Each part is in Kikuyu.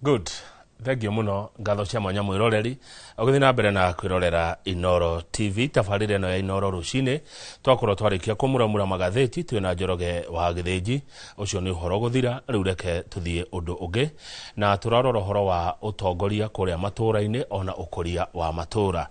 Good, thengio muno, ngatho cia mwanya mwiroreri ũgĩthiĩ na mbere na kwĩrorera Inoro TV, tabarĩra ĩno ya Inoro rũcinĩ. Twakorwo twarĩkia kũmuramura magathĩti twĩna Njoroge wa Gĩthĩnji, ũcio nĩ ũhoro gũthira. Rĩu reke tũthiĩ ũndũ ũngĩ, na tũrarora ũhoro wa ũtongoria kũrĩa matũũra-inĩ ona ũkũria wa matũũra.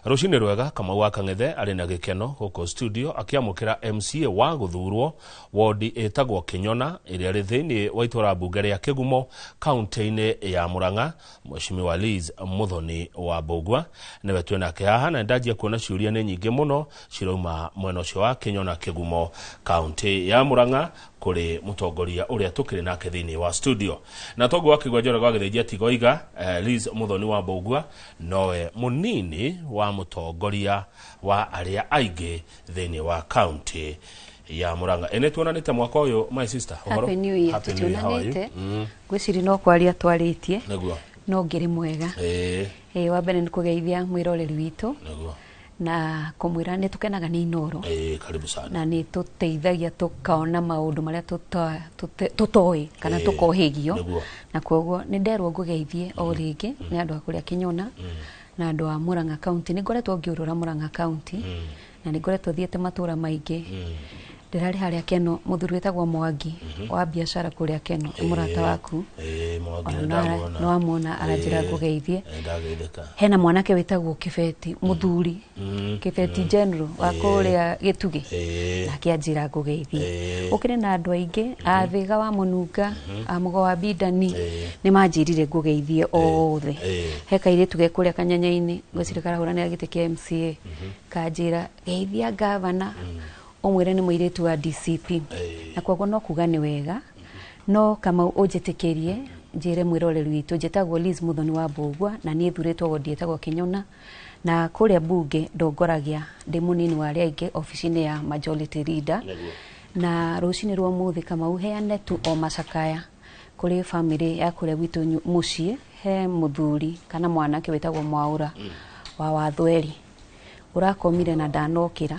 Rũcinĩ rwega. Kamau wa Kang'ethe arĩ na gĩkeno gũkũ studio akĩamũkĩra MCA wa gũthurwo wodi ĩtagwo Kĩnyona ĩrĩa ĩrĩ thĩinĩ wa itũra mbunge rĩa Kĩgumo, kaunti-inĩ ya Murang'a. Mheshimiwa Liz Muthoni wa Mbũgua nĩwe twĩ nake haha, na ndanjia kuona ciũria nĩ nyingĩ mũno cirauma mwena ũcio wa Kĩnyona, Kĩgumo, kaunti ya Murang'a, kũrĩ mũtongoria ũrĩa tũkĩrĩ nake thĩinĩ wa studio. Na toguo akĩgwa Njoroge wa Gĩthĩnji atigoiga, Liz Muthoni wa Mbũgua nowe mũnini wa mũtongoria wa arĩa aingĩ thĩinĩ wa kaunti ya Murang'a. Ĩ nĩ tuonanĩte mwaka ũyũ, my sister. Ũhoro? Happy New Year. Happy New Year, how are you? Tũtionanĩte. Ngwĩciria no kwaria twarĩtie. No ngĩrĩ mwega. Ĩ wa mbere nĩ kũgeithia mwĩroreri witũ na kũmwĩra nĩ tũkenaga nĩ Inoro. Ĩ, karibu sana. Na nĩ tũteithagia tũkaona maũndũ marĩa tũtoĩ kana tũkohĩgio. Na koguo nĩ nderwo ngũgeithie o rĩngĩ nĩ andũ a kũrĩa Kĩnyona na andũ a Murang'a County. Nĩ ngoretwo ngĩũrũra Murang'a County na nĩ ngoretwo thiĩte matũra maingĩ. Ndĩrarĩ harĩa Keno, mũthuri wĩtagwo Mwangi wa biacara kũrĩa Keno, nĩ mũrata waku. Ĩ, Mwangi. Ona nĩ ndamuona. Nĩ wamuona, aranjĩra ngũgeithie. Ĩ, ndageithĩka. Hena mwanake wĩtagwo Kĩbeti, mũthuri Kĩbeti General wa kũrĩa Gĩtugĩ, nake anjĩra ngũgeithie. Ũkĩrĩ na andũ aingĩ a Thĩga wa Mũnunga, a Mũgo wa Bindani, nĩ manjĩrire ngũgeithie othe. He kairĩtu ge kũrĩa Kanyanya-inĩ, ngwĩciria karahũranĩra gĩtĩ kĩa MCA, kanjĩra geithia gavana, ũmwĩre nĩ mũirĩtu wa DCP. Na koguo no kuga nĩ wega. No Kamau, ũnjĩtĩkĩrie njĩre mwĩroreri witũ, njĩtagwo Liz Muthoni wa Mbũgua na niĩ thurĩtwo wondi ĩtagwo Kĩnyona, na kũrĩa mbunge ndongoragia ndĩ mũnini wa arĩa aingĩ obici-inĩ ya majority leader. Na rũcinĩ rwa ũmũthĩ, Kamau, heane tu o macakaya kũrĩ famĩlĩ ya kũrĩa gwitũ mũciĩ. He mũthuri kana mwanake wĩtagwo Mwaũra wa Wathweri ũrakomire na ndanokĩra,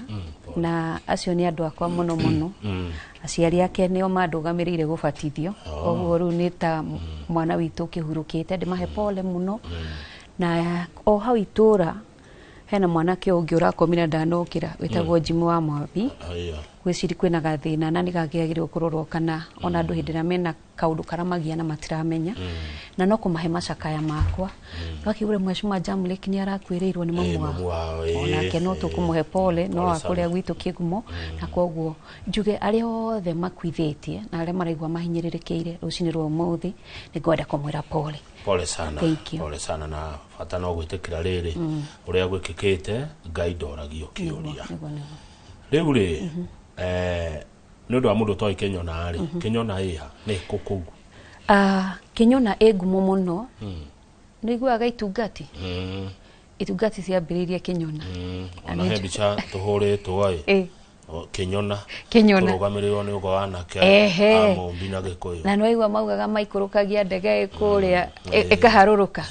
na acio nĩ andũ akwa mũno mũno. Aciari ake nĩo mandũgamĩrĩire gũbatithio, koguo rĩu nĩ ta mwana witũ ũkĩhurũkĩte. Ndĩmahe pole mũno. Na o hau itũra hena mwanake ũngĩ ũrakomire ndanokĩra wĩtagwo Jimmy wa Mwambi. Aya. Gwĩciri kwĩna gathĩna na nĩ gakĩagĩrĩirwo kũrorwo, kana ona andũ hĩndĩ ĩrĩa mena kaũndũ karamagia na matiramenya, na no kũmahe macakaya makwa. Wakĩgũre Mheshimiwa Jamlek nĩ arakuĩrĩirwo nĩ mamu wao. Mamu wao, ĩ, Onake no tũkũmũhe pole, no Pole wa sana. kũrĩa gwitũ Kĩgumo. Na koguo njuge arĩa othe makuithĩtie na arĩa maraigua mahinyĩrĩrĩkĩire, rũcinĩ rwa ũmũthĩ nĩ ngwenda kũmwĩra pole. Pole sana. Thank you. Pole sana. Na bata no gwĩtĩkĩra rĩrĩ ũrĩa gwĩkĩkĩte, Ngai ndoragio kĩũria. Nĩguo. Rĩu rĩ, nĩ ũndũ wa mũndũ ũtoĩ Kĩnyona rĩ, Kĩnyona ĩha nĩ kũ kũu? Ah, Kĩnyona ĩ ngumo mũno. Nĩ iguaga itungati? Itungati ciambĩrĩirie Kĩnyona. Ona he mbica tũhũrĩtwo ĩ. O, Kĩnyona. Kĩnyona. Kũrũgamĩrĩrwo nĩ ũgo wanake a Mũmbi na Gĩkũyũ. Na nĩwaigua maugaga maikũrũkagia ndege ĩ kũrĩa ĩkaharũrũka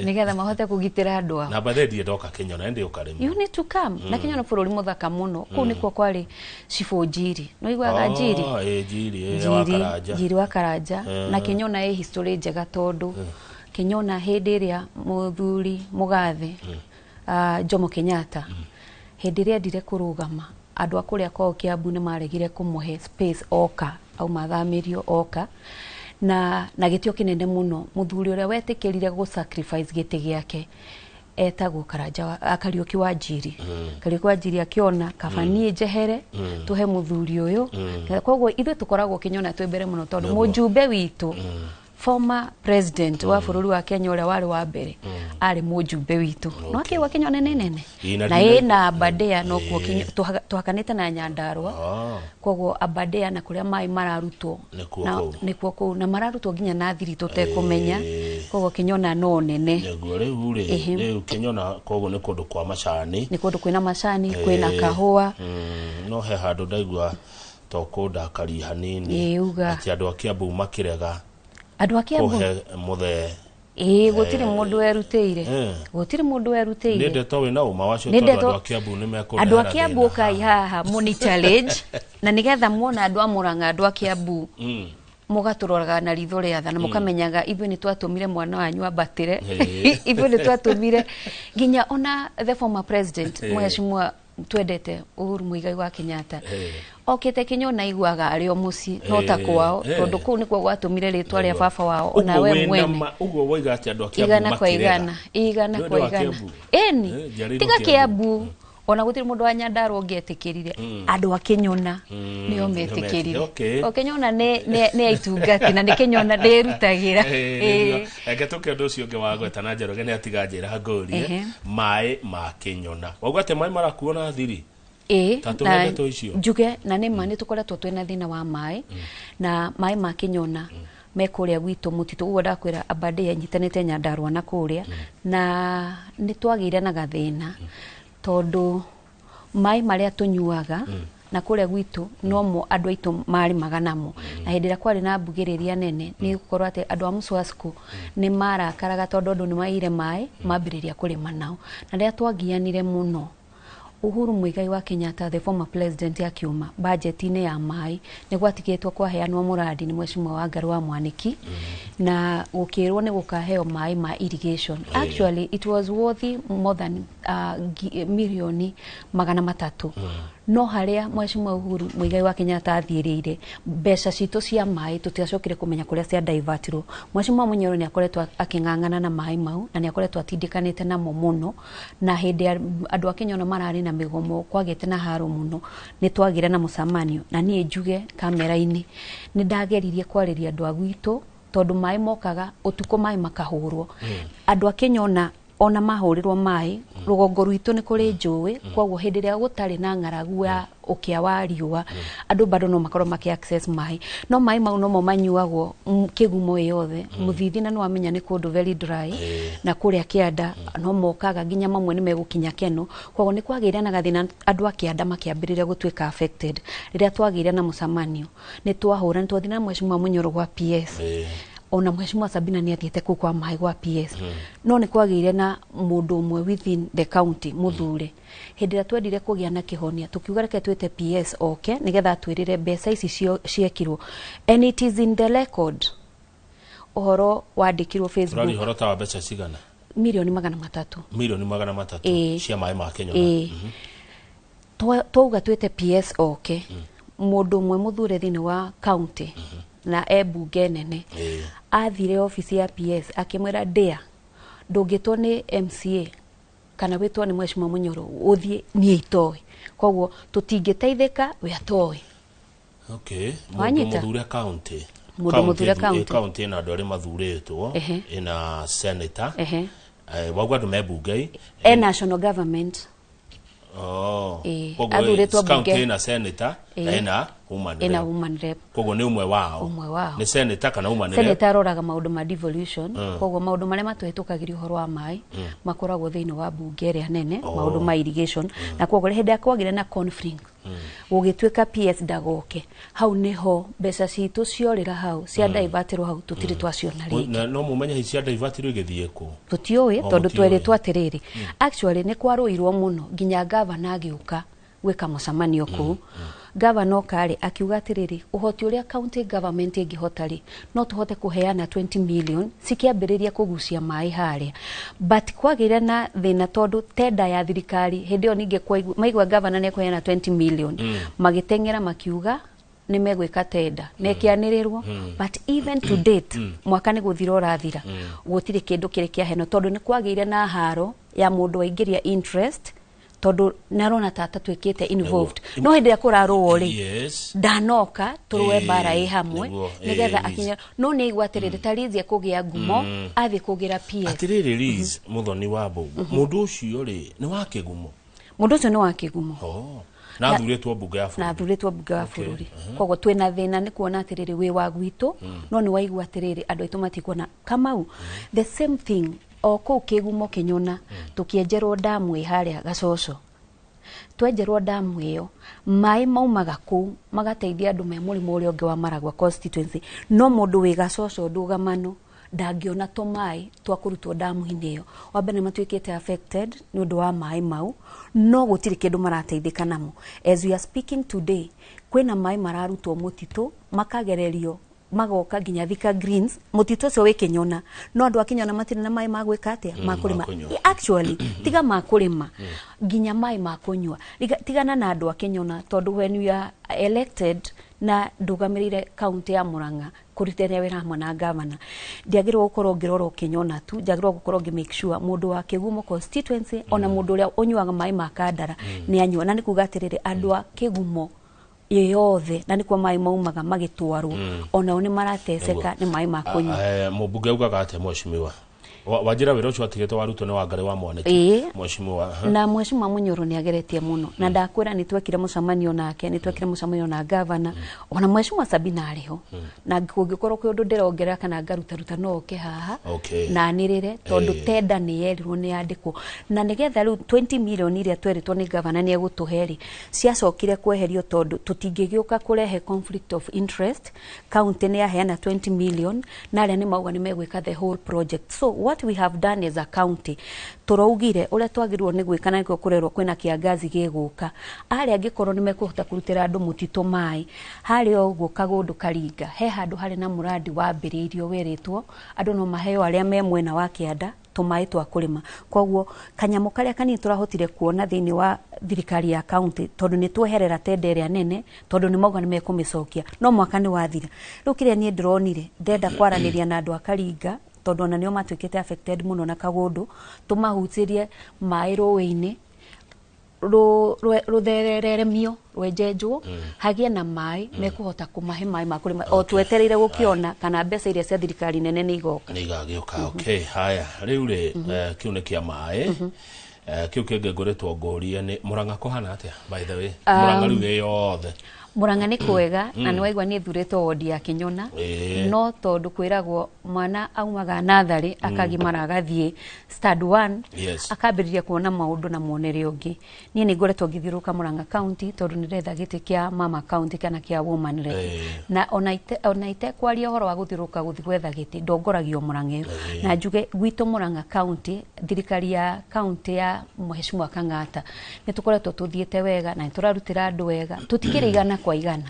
nĩgetha mahote kũgitĩra andũ ao. Na bathe ndirĩ ndoka Kĩnyona, ĩndĩ ũka rĩmwe. You need to come. Na Kĩnyona bũrũri mũthaka mũno. Kũu nĩkuo kwarĩ cibũ Njiri. Nĩwaiguaga Njiri? Oh, ĩ, Njiri ĩ, wa Njiri. Karanja. Njiri wa Karanja. Na Kĩnyona ĩ history njega, tondũ Kĩnyona hĩndĩ ĩrĩa mũthuri mũgathe Jomo Kenyatta, hĩndĩ ĩrĩa endire kũrũgama, andũ a kũrĩa kwao Kiambu nĩ maregire kũmũhe space oka auma athamĩrio oka na gĩtĩo kĩnene mũno. Mũthuri ũrĩa wetĩkĩrire gũ sacrifice gĩtĩ gĩake etagwo Karanja wa, Kariũki wa Njiri. Kariũki wa Njiri akĩona kaba niĩ njehere, tũhe mũthuri ũyũ. Koguo ithuĩ tũkoragwo Kĩnyona twĩ mbere mũno, tondũ mũjumbe witũ, former president wa bũrũri wa Kenya ũrĩa warĩ wa mbere, arĩ mũjumbe witũ. No akĩgwa Kĩnyona nĩ nene. Ĩ, na na ĩna Aberdare nokuo. Tũhakanĩte na Nyandarua. Koguo Aberdare na kũrĩa maĩ mararutwo Nĩkuo na kũu. Nĩkuo kũu, na mararutwo nginya na thiri tũtekũmenya. Koguo Kĩnyona no nene. Nĩguo rĩu rĩ, rĩu Kĩnyona koguo nĩ kũndũ kwa macani. Nĩ kũndũ kwĩna macani, kwĩna kahũa. No he handũ ndaigua to kũndakaria hanini. Ĩ, uga. Atĩ andũ a Kiambu makĩrega Andũ a Kiambu kũhe mũthee. Ĩĩ, gũtirĩ mũndũ werutĩire. Gũtirĩ mũndũ Nĩ werutĩire. ndeto wĩna ũma wacio? Nĩ Tondũ andũ a Kiambu nĩ mekũndehera Andũ a Kiambu, thĩna ũkai haha. Haha mũni challenge, na nĩgetha muona andũ a Mũrang'a, andũ a Kiambu. Mũgatũroraga na ritho rĩa tha na mũkamenyaga ithuĩ nĩ twatũmire mwana wanyu ambatĩre, ithuĩ nĩ twatũmire nginya ona the former president, Mheshimiwa twendete Uhuru Muigai wa Kenyatta, okĩte Kĩnyona aiguaga arĩ o mũciĩ no ta kwao, tondũ kũu nĩkuo gwatũmire rĩtwa rĩa baba wao ona we mwene. Ũguo woiga atĩ andũ a Kiambu Igana kwa makĩrega. igana, igana Nĩ kwa ũndũ wa igana. Kiambu? Ĩni. Njiarĩirwo Tiga Kiambu. Kiambu, ona gũtirĩ mũndũ wa Nyandarua ũngĩetĩkĩrire, andũ a Kĩnyona nĩo nĩo metĩkĩrire. Okay. O Kĩnyona nĩ aitungati na nĩ Kĩnyona ndĩrutagĩra. Reke tũke ũndũ ũcio ũngĩ wa gweta na Njoroge nĩ atiga njĩra ngũrie. Maĩ ma Kĩnyona, wauga atĩ maĩ marakuo na thiri. Ĩĩ. Ta tũhe Na ndeto icio. Njuge na nĩ ma nĩ tũkoretwo twĩna thĩna wa maĩ, na maĩ ma Kĩnyona me kũrĩa gwitũ mũtitũ, ũguo ndakwĩra Aberdare ĩnyitanĩte Nyandarua na kũrĩa, na nĩ twagĩire na gathĩna tondũ maĩ marĩa tũnyuaga na kũrĩa gwitũ nomo andũ aitũ marĩmaga namo, na hĩndĩ ĩrĩa kwarĩ na mbugĩrĩria nene nĩ gũkorwo atĩ andũ a Mswasco nĩ marakaraga tondũ andũ nĩ maiyire maĩ mambĩrĩria kũrĩma nao. Na rĩrĩa twagianire mũno, Uhuru Muigai wa Kenyatta, the former president, akiuma budget-inĩ ya maĩ nĩ gwatigĩtwo kwaheanwo mũrandi nĩ Mheshimiwa Wangarĩ wa Mwaniki, na gũkĩrwo nĩ gũkaheo maĩ ma irrigation. Actually it was worth more than 300 million, no harĩa Mheshimiwa Uhuru Muigai wa Kenyatta athiĩrĩire mbeca citũ cia maĩ tũtiacokire kũmenya kũrĩa cia divertirwo. Mheshimiwa Munyoro nĩ akoretwo akĩng'ang'ana na maĩ mau na nĩ akoretwo atindĩkanĩte namo mũno, na hĩndĩ ya andũ a Kĩnyona mararĩ na mĩgomo kwagĩte na haro mũno, nĩ twagĩre na mũcemanio, na niĩ njuge kamera-inĩ nĩ ndageririe kwarĩria andũ a gwitũ tondũ maĩ mokaga ũtukũ, maĩ makahũrwo. Andũ a Kĩnyona ona mahũrĩrwo maĩ, rũgongo rwitũ nĩ kũrĩ njũĩ, koguo hĩndĩ ĩrĩa gũtarĩ na ng'aragu ya ũkĩa wa riũa andũ bado no makorwo makĩ access maĩ, no maĩ mau nomo manyuagwo kĩgumo ĩ yothe mũthithi, na nĩwamenya nĩ kũndũ very dry, na kũrĩa kĩanda no mokaga nginya mamwe nĩ megũkinya keno. Koguo nĩ kwagĩire na gathĩna, andũ a kĩanda makĩambĩrĩria gũtuĩka affected. Rĩrĩa twagĩire na mũcemanio nĩ twahũra, nĩ twathire na Mheshimiwa Munyoro gwa PS, ona Mheshimiwa Sabina nĩ athiĩte kũu kwa maĩ gwa PS, no nĩ kwagĩire na mũndũ ũmwe within the county mũthure. Hĩndĩ ĩrĩa twendire kũgĩa na kĩhonia, tũkiuga reke twĩte PS oke nĩgetha atwĩrĩre mbeca ici ciekirwo, and it is in the record, ũhoro wandĩkirwo Facebook. Tũraria ũhoro ta wa mbeca cigana? 300 million. 300 million cia maĩ ma Kĩnyona. Ĩĩ. Twauga twĩte PS oke, mũndũ ũmwe mũthure thĩinĩ wa county na e mbunge nene athire obici ya PS akĩmwĩra, "Ndĩa ndũngĩtwo nĩ MCA kana wĩtwo nĩ Mheshimiwa Munyoro ũthiĩ niĩ itoĩ, koguo tũtingĩteithĩka we atoĩ." Okay. Mũndũ Wanyita? mũthure county. Mũndũ County mũthure county. County ĩna andũ arĩa mathurĩtwo, ĩna senator. Wauga andũ me mbunge. E national government. Oh. Koguo Athurĩtwo county mbunge. ĩna senator na ĩna woman Ĩna rep. woman rep. Koguo nĩ ũmwe wao. Ũmwe wao. Nĩ senator kana woman rep. Senator aroraga maũndũ ma devolution, koguo maũndũ marĩa matũhĩtũkagĩria ũhoro wa maĩ makoragwo thĩinĩ wa mbunge ĩrĩa nene, maũndũ ma irrigation, na koguo hĩndĩ ĩrĩa kwagĩre na conflict gũgĩtuĩka PS ndagoke, hau nĩho mbeca citũ ciorĩra, hau cia divertirwo, hau tũtirĩ twaciona rĩngĩ. Na no mũmenye hihi cia divertirwo igĩthiĩ kũ? Tũtiũĩ. Oh, Tondũ mũtiũĩ. twerĩtwo atĩrĩrĩ, actually nĩ kwarũirwo mũno nginya gavana agĩũka gwĩka mũcemanio kũu. Gavana oka rĩ, akiuga atĩrĩrĩ, ũhoti ũrĩa county government ĩngĩhota rĩ, no tũhote kũheana 20 million cikĩambĩrĩria kũgucia maĩ harĩa, but kwagĩire na thĩna tondũ tenda ya thirikari hĩndĩ ĩyo ningĩ maigua gavana nĩ ekũheana 20 million, magĩteng'era makiuga nĩ megwĩka tenda na ĩkĩanĩrĩrwo, but even to date, mwaka nĩ gũthira ũrathira, gũtirĩ kĩndũ kĩrĩ kĩaheanwo tondũ nĩ kwagĩire na haro ya mũndũ waingĩria interest, tondũ narona ta atatuĩkĩte involved, no hĩndĩ ĩrĩa kũrarũo rĩ, ndanoka tũrũe mbara ĩ hamwe nĩgetha akinye, no nĩ aigua atĩrĩrĩ, ta Liz ekũgĩa ngumo athiĩ kũgĩra PS. Atĩrĩrĩ, Liz Muthoni wa Mbũgũ, mũndũ ũcio rĩ nĩ wa kĩgumo? Mũndũ ũcio nĩ wa kĩgumo. Oh. Na athurĩtwo mbunge ya Na bũrũri. athurĩtwo mbunge wa bũrũri. Koguo twĩna thĩna nĩ kuona atĩrĩrĩ, wĩ wa gwitũ no nĩ waigua atĩrĩrĩ, andũ aitũ matikuona. Kamau, the same thing o kũu kĩgumo kĩnyona, tũkĩenjerwo ndamu ĩ harĩa Gacoco, twenjerwo ndamu ĩyo maĩ maumaga kũu magateithia andũ me mũrĩmo ũrĩa ũngĩ wa Maragua constituency, no mũndũ wĩ Gacoco ndũgamano ndangĩona tũmaĩ twa kũrutwo ndamu-inĩ ĩyo. Wa mbere nĩ matuĩkĩte affected nĩ ũndũ wa maĩ mau, no gũtirĩ kĩndũ marateithĩka namo. As we are speaking today, kwĩna maĩ mararutwo mũtitũ makagererio. Magoka nginya Thika Greens, mũtitũ ũcio wĩ Kĩnyona, no andũ a Kĩnyona matirĩ na maĩ ma gwĩka atĩa, ma kũrĩma. Ma kũnyua. Actually, tiga ma kũrĩma, nginya maĩ ma kũnyua. Tigana na andũ a Kĩnyona, tondũ when you are elected na ndũgamĩrĩire kaunti ya Murang'a kũrutithania wĩra hamwe na gavana, ndiagĩrĩirwo gũkorwo ngĩrora o Kĩnyona tu, njagĩrĩirwo gũkorwo ngĩ make sure mũndũ wa Kĩgumo constituency, ona mũndũ ũrĩa ũnyuaga maĩ ma Kandara nĩ anyua. Na nĩ kuga atĩrĩrĩ, andũ a Kĩgumo yothe, na nĩkuo maĩ maumaga magĩtwarwo, onao nĩ marateceka nĩ maĩ ma kũnyua. Mũmbunge augaga atĩa, mheshimiwa? Wanjĩra wĩra ũcio atigĩtwo warutwo nĩ Wangarĩ wa Mwanĩki. Mheshimiwa, ha? Na mheshimiwa Munyoro nĩ ageretie mũno, na ndakwĩra nĩ twekire mũcemanio nake, nĩ twekire mũcemanio na gavana, ona mheshimiwa Sabina arĩ ho, na kũngĩkorwo kwĩ ũndũ ndĩrongerera kana ngarutaruta, no oke haha na anĩrĩre, tondũ tenda nĩ yerirwo nĩ yandĩkwo, na nĩgetha rĩu 20 million iria twerĩtwo nĩ gavana nĩ egũtũhe rĩ, ciacokire kweherio tondũ tũtingĩgĩũka kũrehe conflict of interest. County nĩ yaheana 20 million na arĩa nĩ mauga nĩ megwĩka the whole project. So what we have done as a county, tũraugire ũrĩa twagĩrĩirwo nĩ gwĩka, na nĩkĩo kũrerwo kwĩna kĩangazi gĩgũka. Arĩa angĩkorwo nĩ mekũhota kũrutĩra andũ mũtitũ maĩ harĩa ũguo Kagũndũ Karinga, he handũ harĩ na mũrandi wambĩrĩirio werĩtwo andũ no maheo arĩa me mwena wa kĩanda tũmaĩ twa kũrĩma. Koguo kanyamũ karĩa kanini tũrahotire kuona thĩinĩ wa thirikari ya county, tondũ nĩ tweherera tenda ĩrĩa nene, tondũ nĩ mauga nĩ mekũmĩcokia, no mwaka nĩ wathira. Rĩu kĩrĩa niĩ ndĩronire, ndĩrenda kwaranĩria na andũ a Karinga, tondũ ona nĩo matuĩkĩte affected mũno na Kagũndũ, tũmahutĩrie maĩ rũĩ-inĩ rũthereremio, rwenjenjwo, hagĩe na maĩ mekũhota kũmahe maĩ ma kũrĩma o twetereire gũkĩona kana mbeca iria cia thirikari nene nĩ igoka. Nĩ igagĩũka. Okay, haya, rĩu rĩ, kĩu nĩ kĩa maĩ. Kĩu kĩngĩ ngũrĩtwo ngũrie nĩ Mũrang'a kũhana atĩa, by the way, Mũrang'a rĩu ĩ yothe? Mũrang'a nĩ kwega, na nĩ waigua niĩ thurĩtwo wondi ya Kĩnyona, no tondũ kwĩragwo mwana aumaga natharĩ akagimara agathiĩ stand one, akambĩrĩria kuona maũndũ na muonere ũngĩ. Niĩ nĩ ngoretwo ngĩthiũrũrũka Mũrang'a county tondũ nĩ ndĩretha gĩtĩ kĩa mama county kana kĩa woman rep, na ona itekwaria ũhoro wa gũthiũrũrũka gũthiĩ gwetha gĩtĩ, ndongoragio Mũrang'a ĩyo. Na njuge gwitũ Mũrang'a county, thirikari ya county ya Mheshimiwa Kang'ata, nĩ tũkoretwo tũthiĩte wega na nĩ tũrarutĩra andũ wega. Tũtikĩrĩ igana kwa igana,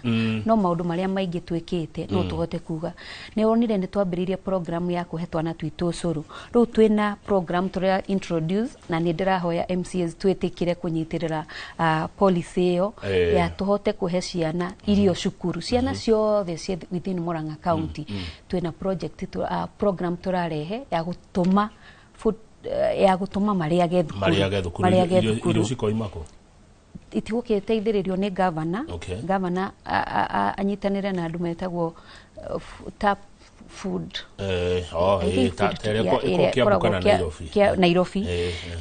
no maũndũ marĩa maingĩ twĩkĩte no tũhote kuga. Nĩ wonire nĩ twambĩrĩirie program ya kũhe twana twitũ ũcũrũ. Rĩu twĩna program tũrĩa introduce, na nĩ ndĩrahoya MCAs twĩtĩkĩre kũnyitĩrĩra policy ĩyo ya tũhote kũhe ciana irio cukuru, ciana ciothe ciĩ within Murang'a county. Twĩna project program tũrarehe ya gũtũma food, ya gũtũma marĩage thukuru. Marĩage thukuru. Marĩage Irio thukuru. Irio cikoima kũ? Itigũgĩteithĩrĩrio nĩ gavana. Gavana anyitanĩre na andũ metagwo tap food. Oh, I think food ta ĩrĩa ĩrĩa ĩkoragwo Kiambu ĩkoragwo kana Nairobi. Nairobi.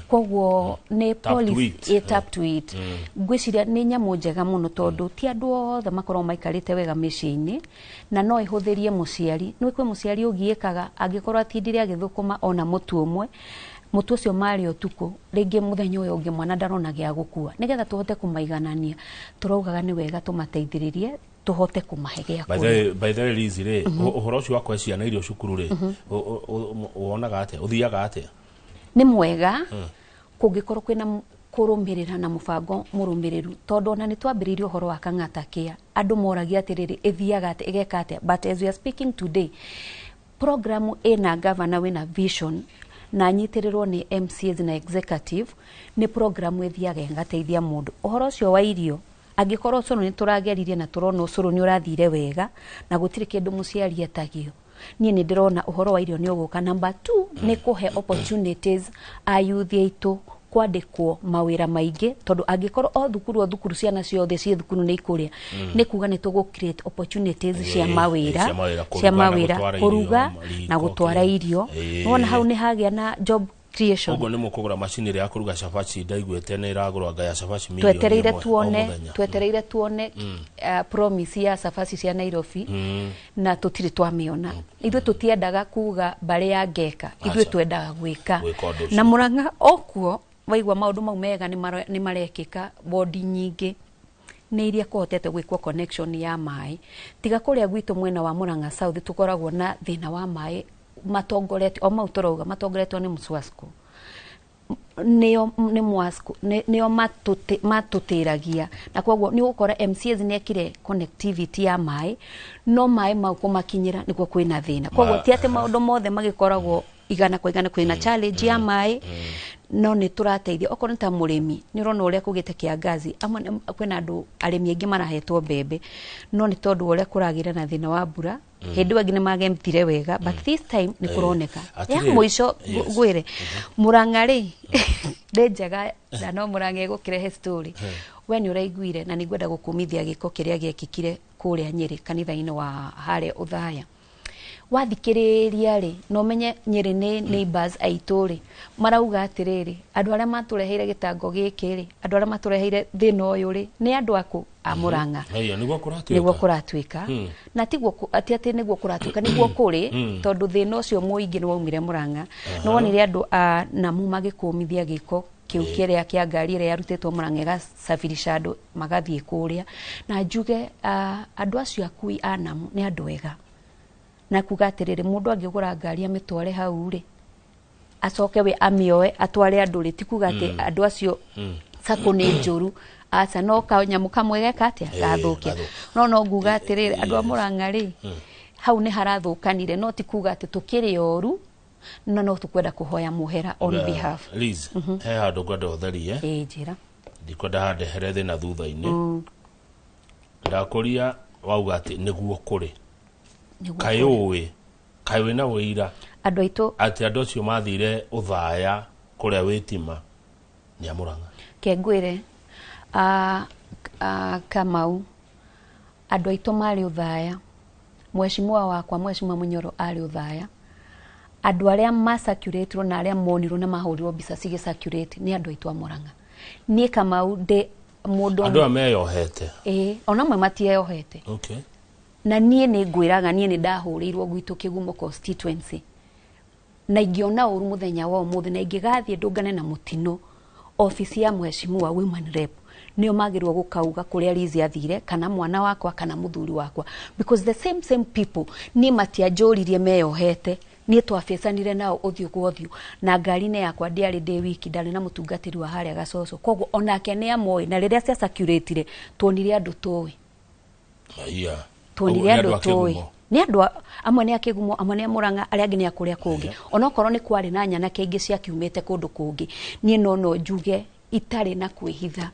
Koguo nĩ Tap to policy eat. Tap to eat. Ngwĩciria nĩ nyamũ njega mũno, tondũ ti andũ othe makoragwo maikarĩte wega mĩciĩ-inĩ, na no ĩhũthĩrie mũciari. Nĩ kwĩ mũciari ũgiĩkaga angĩkorwo atindire agĩthũkũma ona mũtu ũmwe, mũtu ũcio marĩ ũtukũ, rĩngĩ mũthenya ũyũ ũngĩ mwana ndarona gĩa gũkua. Nĩgetha tũhote kũmaiganania, tũraugaga nĩ wega tũmateithĩrĩrie tũhote kũmahe gĩa By kũrĩa. the way, Liz rĩ, ũhoro ũcio wa kũhe ciana irio cukuru rĩ, wonaga atĩa, ũthiaga atĩa? Nĩ mwega kũngĩkorwo kwĩna kũrũmĩrĩra na mũbango mũrũmĩrĩru, tondũ ona nĩ twambĩrĩirie ũhoro wa Kang'ata Care, andũ moragia atĩrĩrĩ, ĩthiaga atĩa, ĩgeka atĩa? But as we are speaking today, program ĩna gavana wĩna vision na anyitĩrĩrwo nĩ MCAs na executive, nĩ program ĩthiaga ĩgateithia mũndũ. Ũhoro ũcio wa irio, angĩkorwo ũcũrũ nĩ tũrageririe na tũrona ũcũrũ nĩ ũrathire wega na gũtirĩ kĩndũ mũciari etagio, niĩ nĩ ndĩrona ũhoro wa irio nĩ ũgũka. Number 2 nĩ kũhe opportunities a youth aitũ kwandĩkwo mawĩra maingĩ, tondũ angĩkorwo o thukuru o thukuru ciana ciothe ciĩ thukuru nĩ ikũrĩa, nĩ kuga nĩ tũgũ create opportunities cia mawĩra, cia mawĩra, cia kũruga na mawĩra, gũtwara irio, kũruga mariko, na gũtwara kĩrĩa. irio. Nĩwona hau nĩ hagĩa na job creation. Ũguo nĩ mũkũgũra macini ĩrĩa ya kũruga cabaci? Ndaiguĩte nĩ ĩragũrwo anga ya cabaci mirioni Twetereire 1 o tuone mũthenya. Twetereire tuone promise ya cabaci cia Nairobi na tũtirĩ twamĩona. Ithuĩ tũtiendaga kuga mbarĩ ya ngeka, ithuĩ Aca. twendaga gwĩka. Gwĩka ũndũ ũcio. Na Murang'a okuo waigua maũndũ mau mega nĩ marekĩka. Wodi nyingĩ nĩ iria kũhotete gwĩkwo connection ya maĩ, tiga kũrĩa gwitũ mwena wa Murang'a South tũkoragwo na thĩna wa maĩ matongoretio o mau tũrauga matongoretio nĩ Mswasco. Nĩo nĩ Mwasco, nĩo matũtĩragia, na koguo nĩ ũgũkora MCAs nĩ ekire connectivity ya maĩ, no maĩ mau kũmakinyĩra nĩkuo kwĩna thĩna. Koguo ti atĩ maũndũ mothe magĩkoragwo 100%. Kwĩna challenge ya maĩ, no nĩ tũrateithia. Okorwo nĩ ta mũrĩmi, nĩ ũrona ũrĩa kũgĩte kĩangazi, amwe kwĩna andũ arĩmi aingĩ marahetwo mbembe, no nĩ tondũ wa ũrĩa kũragĩra na thĩna wa mbura, hĩndĩ ĩyo angĩ nĩ magethire wega, but this time nĩ kũroneka ya mũico. Ngwĩre Mũrang'a rĩ, nĩ njega na no Mũrang'a ĩgũkĩrehe story. We nĩ ũraiguire, na nĩ ngwenda gũkũmithia gĩko kĩrĩa gĩekĩkire kũrĩa Nyĩrĩ kanitha-inĩ wa harĩa Ũthaya. Wathikĩrĩria rĩ, na ũmenye Nyĩrĩ nĩ neighbors aitũ rĩ, marauga atĩrĩrĩ, andũ arĩa matũreheire gĩtango gĩkĩ rĩ, andũ arĩa matũreheire thĩna ũyũ rĩ, nĩ andũ akũ a Mũrang'a. Haya, nĩguo kũratuĩka. Nĩguo kũratuĩka, na tiguo ti atĩ nĩguo kũratuĩka, nĩguo kũrĩ, tondũ thĩna ũcio mũingĩ nĩ waumire Mũrang'a. Nĩ wonire andũ a Namu magĩkũmithia gĩko kĩu kĩrĩa kĩa ngari ĩrĩa yarutĩtwo Mũrang'a ĩgacabirisha andũ magathiĩ kũrĩa. Na njuge andũ acio akui a Namu nĩ andũ ega, na kuga atĩrĩrĩ, mũndũ angĩgũra ngari amĩtware hau rĩ, acoke we amĩoe atware andũ rĩ, ti kuga atĩ andũ acio sako nĩ njũru, aca, no kanyamũ kamwe geka atĩa gathũkia. Gathũkia. No nguga atĩrĩrĩ, andũ a Mũrang'a rĩ, hau nĩ harathũkanire, no ti kuga atĩ tũkĩrĩ oru, no tũkwenda kũhoya mũhera on behalf. Liz, he handũ ngwenda ũtherie. Ĩĩ, njĩra. Ndikwenda handehere thĩna thutha-inĩ. Ndakũria wauga atĩ nĩguo kũrĩ. Nĩguo Kaĩ kũrĩ. ũĩ, kaĩ wĩna ũira Andũ aitũ atĩ andũ acio mathire Ũthaya kũrĩa wĩtima nĩ a Mũrang'a? Ke ngwĩre, Kamau, andũ aitũ marĩ Ũthaya, mheshimiwa wakwa, Mheshimiwa Munyoro, arĩ Ũthaya. Andũ arĩa macirculatirwo na arĩa monirwo na mahũrirwo mbica cigĩ circulate nĩ andũ aitũ a Mũrang'a. Niĩ Kamau ndĩ mũndũ Andũ aya meyohete? Ĩĩ, ona amwe matieyohete. Na niĩ nĩ ngwĩraga, niĩ nĩ ndahũrĩirwo gwitũ Kĩgumo constituency, na ingĩona ũru mũthenya wa ũmũthĩ na ingĩgathiĩ ndũngane na mũtino, obici ya mheshimiwa women rep nĩo magĩrĩirwo gũkauga kũrĩa Liz athire, kana mwana wakwa, kana mũthuri wakwa, because the same same people niĩ matianjũririe meyohete. Niĩ twabecanire nao ũthiũ kwa ũthiũ, na ngari-inĩ yakwa ndiarĩ ndĩ wiki, ndarĩ na mũtungatĩri wa harĩa Gacoco, koguo onake nĩ amoĩ. Na rĩrĩa cia circulated, tuonire andũ tũĩ. Aya. Tuonire Ũguo nĩ andũ andũ a tũĩ. Kĩgumo. Nĩ andũ amwe nĩ a Kĩgumo, amwe nĩ a Mũrang'a, arĩa angĩ nĩ a kũrĩa kũngĩ, onokorwo nĩ kwarĩ na nyanake ingĩ ciakiumĩte kũndũ kũngĩ. Niĩ no njuge itarĩ na kwĩhitha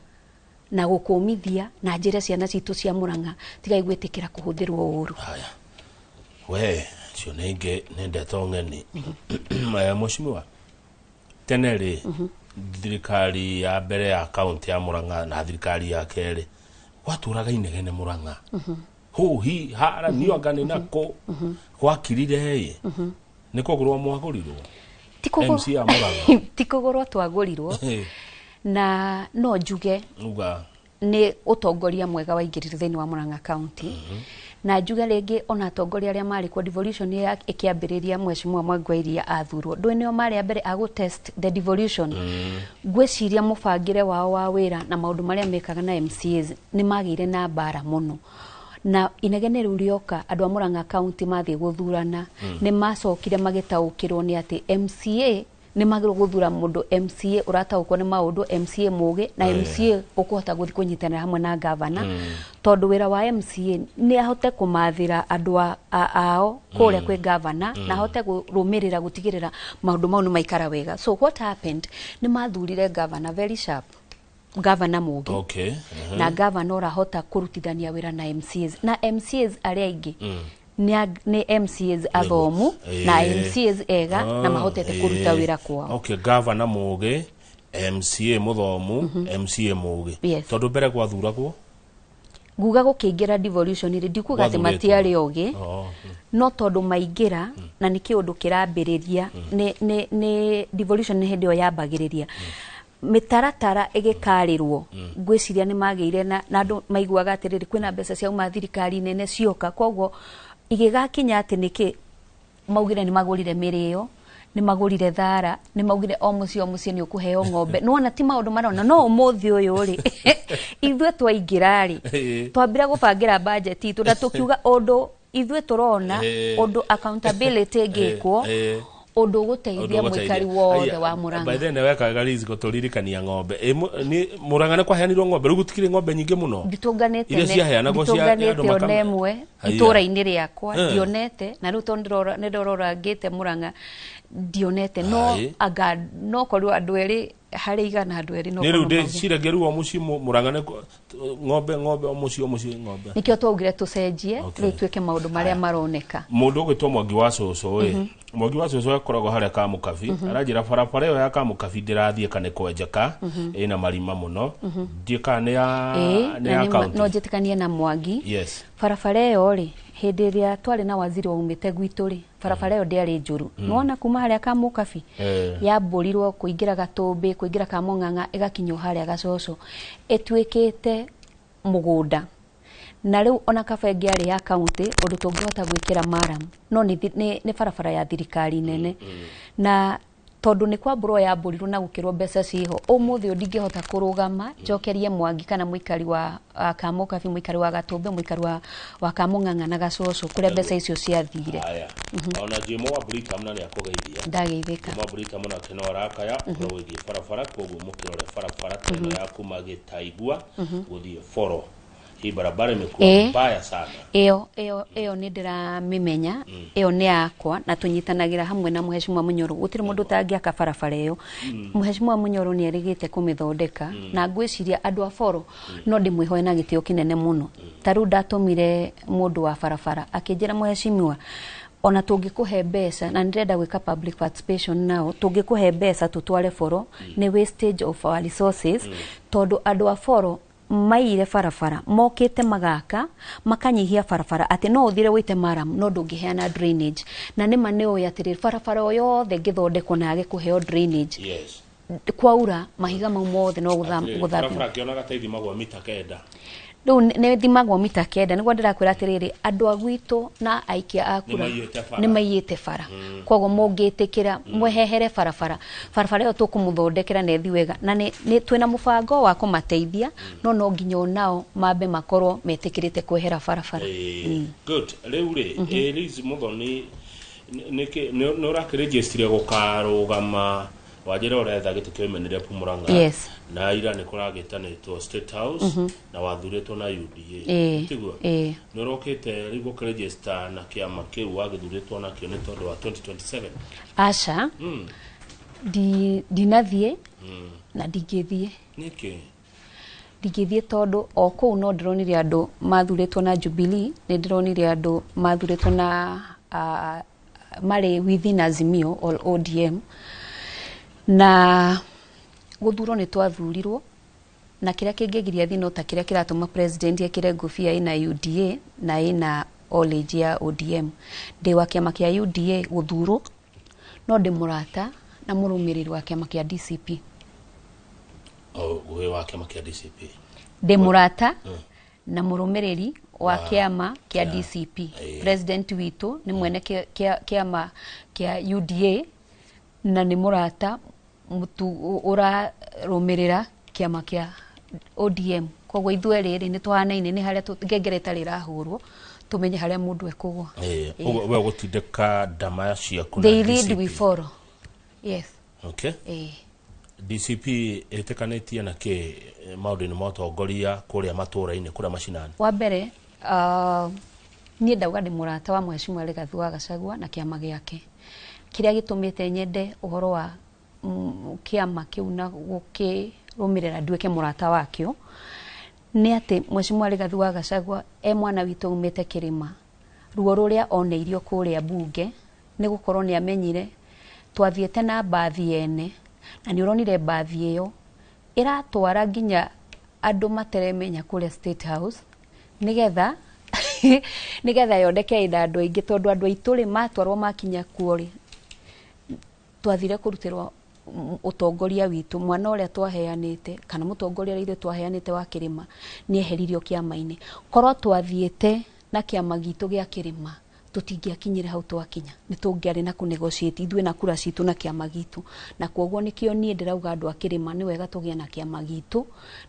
na gũkũmithia na njĩre ciana citũ cia Mũrang'a, tigai gwĩtĩkĩra kũhũthĩrwo ũru. Haya, we cio nĩ ingĩ nĩ ndeto ng'eni. Mheshimiwa, tene rĩ, thirikari ya mbere ya kaunti ya Murang'a na thirikari ya kerĩ, gwatũraga inegene Murang'a, huhi hara niyo anga nĩ nako gwakirire ĩ, nĩ kũgũrwo mwagũrirwo? Ti kũgũrwo. MC ya Murang'a. Ti kũgũrwo twagũrirwo, na no njuge uga nĩ ũtongoria mwega waingĩrire thĩinĩ wa Murang'a County. Na njuge rĩngĩ, ona atongoria arĩa marĩ kuo, devolution ĩkĩambĩrĩria, Mheshimiwa Mwangwa Iria athurwo, ndũĩ nĩo marĩ a mbere a gũ test the devolution. Ngwĩciria mũbangĩre wao wa wĩra na maũndũ marĩa mekaga na MCAs nĩ magĩire na mbara mũno, na inegene rĩu rĩoka, andũ a Murang'a County mathiĩ gũthurana, nĩ macokire magĩtaũkĩrwo nĩ atĩ MCA nĩ magĩrĩirwo gũthura mũndũ MCA ũrataũkwo nĩ maũndũ, MCA mũgĩ, na MCA ũkũhota gũthiĩ kũnyitanĩra hamwe na gavana, tondũ wĩra wa MCA nĩ ahote kũmathĩra andũ ao kũrĩa kwĩ gavana, na ahote kũrũmĩrĩra gũtigĩrĩra maũndũ mau nĩ maikara wega. So what happened, nĩ mathurire gavana very sharp, gavana mũgĩ, na gavana ũrahota kũrutithania wĩra na MCAs, na MCAs arĩa aingĩ nĩ MCAs athomu na MCAs ega na mahotete kũruta wĩra kwao. Okay, gavana mũgĩ, MCA mũthomu, MCA mũgĩ. Yes. Tondũ mbere gwathuragwo Nguga gũkĩingĩra devolution rĩ, ndikuga atĩ Gwathurĩtwo. matiarĩ ogĩ, Oh. no tondũ maingĩra na nĩ kĩũndũ kĩrambĩrĩria, nĩ devolution nĩ hĩndĩ ĩyo yambagĩrĩria mĩtaratara ĩgĩkarĩrwo. Ngwĩciria nĩ magĩire na andũ maiguaga atĩrĩrĩ, kwĩna mbeca ciauma thirikari nene cioka, koguo igĩgakinya atĩ nĩkĩ maugire nĩ magũrire mĩrĩo, nĩ magũrire thara, nĩ maugire o mũciĩ o mũciĩ nĩ ũkũheo ng'ombe. Nĩwona ti maũndũ marona, no ũmũthĩ ũyũ rĩ, ithuĩ twaingĩra rĩ, twambire gũbangĩra budget itũ na tũkiuga ũndũ ithuĩ tũrona ũndũ accountability ĩngĩkwo. Ũndũ ũgũteithia mũikari wothe wa Murang'a. By then wekaga Liz gũtũririkania ng'ombe. Murang'a nĩ kwaheanirwo ng'ombe, rĩu gũtikĩrĩ ng'ombe nyingĩ mũno. Nditũnganĩte Iria ciaheanagwo cia andũ nditũnganĩte ona ĩmwe Haiya. itũra-inĩ rĩakwa Eh. ndionete, na rĩu tondũ nĩ ndĩrora ngĩte Murang'a ndionete, no Ai. anga no korwo andũ erĩ harĩ igana, andũ erĩ no Nĩ rĩu korwo mauge. ndĩciragia rĩu o mũciĩ Murang'a nĩ ng'ombe ng'ombe o mũciĩ o mũciĩ ng'ombe. Nĩkĩo twaugire tũcenjie Okay. rĩu tuĩke maũndũ marĩa maroneka. Mũndũ ũgwĩtwo Mwangi wa cũcũ ĩ, Mwangi wa cũcũ akoragwo harĩa Kamũkabi, aranjĩra barabara ĩyo ya Kamũkabi ndĩrathiĩ kana kwenjeka, ĩna marima mũno, ndiĩ kana nĩ ya Ĩĩ, nĩ na ya nĩ county. no njĩtĩkanie na Mwangi. Yes. Barabara ĩyo rĩ, hĩndĩ ĩrĩa twarĩ na waziri waumĩte gwitũ rĩ, barabara ĩyo ndĩarĩ njũru. Nĩwona kuma harĩa Kamũkabi yambũrirwo kũingĩra Gatũmbĩ, kũingĩra Kamũng'ang'a, ĩgakinywo harĩa Gacoco, ĩtuĩkĩte mũgũnda. Na rĩu ona kaba ĩngĩarĩ ya county ũndũ tũngĩhota gwĩkĩra maram, no nĩ barabara ya thirikari nene. Na tondũ nĩ kwambũrwo yambũrirwo na gũkĩrwo mbeca ciho, ũmũthĩ ũyũ ndingĩhota kũrũgama njokerie Mwangi kana mũikari wa Kamũkabi, mũikari wa Gatũmbĩ, mũikari wa Kamũng'ang'a na Gacoco kũrĩa mbeca icio ciathire. Haya. Ona Jimo wa Britam na nĩakũgeithia. Ndageithĩka. Jimo wa Britam nake no arakaya ũhoro wĩgiĩ barabara, koguo mũkĩrore barabara ta ĩno ya kuma Gĩtaigua gũthiĩ Boro. Hii barabara imekuwa mbaya sana. Ĩyo nĩ ndĩramĩmenya, ĩyo nĩ yakwa na tũnyitanagĩra hamwe na Mheshimiwa Munyoro. Gũtirĩ mũndũ ũtangĩaka barabara ĩyo. Mheshimiwa Munyoro nĩ erĩgĩte kũmĩthondeka na ngwĩciria andũ a Boro no ndĩmwĩhoe na gĩtĩo kĩnene mũno. Ta rĩu ndatũmire mũndũ wa barabara akĩnjĩra, Mheshimiwa, ona tũngĩkũhe mbeca, na nĩndĩrenda gwĩka public participation nao, tũngĩkũhe mbeca tũtware Boro nĩ wastage of our resources, tondũ andũ a Boro maire barabara mokĩte magaka makanyihia barabara atĩ no ũthire wĩite maram no ndũngĩheana drainage. Na nĩma nĩ ũĩ atĩrĩrĩ, barabara o yothe ĩngĩthondekwo na yage kũheo drainage, Yes. kwaura mahiga mau mothe no Atĩrĩrĩ, gũthambio. Barabara ngĩonaga ta ithimagwo mita 9. Rĩu nĩ thimagwo mita 9. Nĩguo ndĩrakwĩra atĩrĩrĩ, andũ a gwitũ na aikia a kura Nĩmaiyĩte bara. nĩ maiyĩte bara, koguo mũngĩtĩkĩra mwehehere barabara, barabara ĩyo tũkũmũthondekera na ĩthiĩ wega, na nĩ twĩna mũbango wa kũmateithia, no nginya onao mambe makorwo metĩkĩrĩte kwehera barabara. Good. Rĩu rĩ, Liz Muthoni, nĩkĩ nĩ ũrakĩrĩnjĩstire gũkarũgama wanjĩra ũretha gĩtĩ kĩa women rep Murang'a? Yes. Na ira nĩ kũragĩtanĩtwo State House na wathurĩtwo na UDA. Tiguo? Ĩĩ. Nĩ ũrokĩte rĩu gũkĩrĩnjĩsta na kĩama kĩu wagĩthurĩtwo nakĩo nĩ tondũ wa 2027? Aca, ndinathiĩ na ndingĩthiĩ. Nĩkĩ? Ndingĩthiĩ tondũ o kũu no ndĩronire andũ mathurĩtwo na Jubilee, nĩ ndĩronire andũ mathurĩtwo na marĩ within Azimio or ODM, na gũthurwo nĩ twathurirwo, na kĩrĩa kĩngĩgiria thiĩ no ta kĩrĩa kĩratũma president ekĩre ngũbia ĩna UDA na ĩna orange ya ODM. Ndĩ wa kĩama kĩa UDA gũthurwo, no ndĩ mũrata na mũrũmĩrĩri wa kĩama kĩa DCP. O wĩ wa kĩama kĩa DCP? Ndĩ mũrata na mũrũmĩrĩri wa kĩama kĩa DCP. President witũ nĩ mwene kĩama kĩa UDA na nĩ mũrata mũtu ũrarũmĩrĩra kĩama kĩa ODM, koguo ithuĩ rĩrĩ nĩ tũhanaine, nĩ harĩa ngengere ĩtarĩ ĩrahũrwo tũmenye harĩa mũndũ ekũgwa. Ũguo we ũgũtindĩka ndama ciaku na They lead, DCP. we follow, yes. Okay. Ĩĩ. DCP ĩtĩkanĩtie na kĩ maũndũ-inĩ ma ũtongoria kũrĩa matũũra-inĩ, kũrĩa macinani? Wa mbere, niĩ ndauga ndĩ mũrata wa Mheshimiwa Rigathi wa Gachagua na kĩama gĩake. Kĩrĩa gĩtũmĩte nyende ũhoro wa kĩama kĩu na gũkĩrũmĩrĩra nduĩke mũrata wakĩo nĩ atĩ Mheshimiwa Rigathi wa Gachagua e mwana witũ umĩte kĩrĩma, ruo rũrĩa oneirio kũrĩa bunge nĩ gũkorwo nĩ amenyire twathiĩte na mbathi ene, na nĩ ũronire mbathi ĩyo ĩratwara nginya andũ materemenya kũrĩa State House nĩgetha yoneke ĩna andũ aingĩ, tondũ andũ aitũ rĩ matwarwo makinya kuo rĩ, twathire kũrutĩrwo ũtongoria witũ, mwana ũrĩa twaheanĩte kana mũtongoria ũrĩa ithuĩ twaheanĩte wa kĩrĩma nĩ eheririo kĩama-inĩ. Korwo twathiĩte na kĩama gitũ gĩa kĩrĩma tũtingĩakinyire hau twakinya, nĩ tũngĩarĩ na kũnegotiate ithuĩ na kura citũ na kĩama gitũ. Na koguo nĩkĩo niĩ ndĩrauga andũ a kĩrĩma nĩ wega tũgĩe na kĩama gitũ,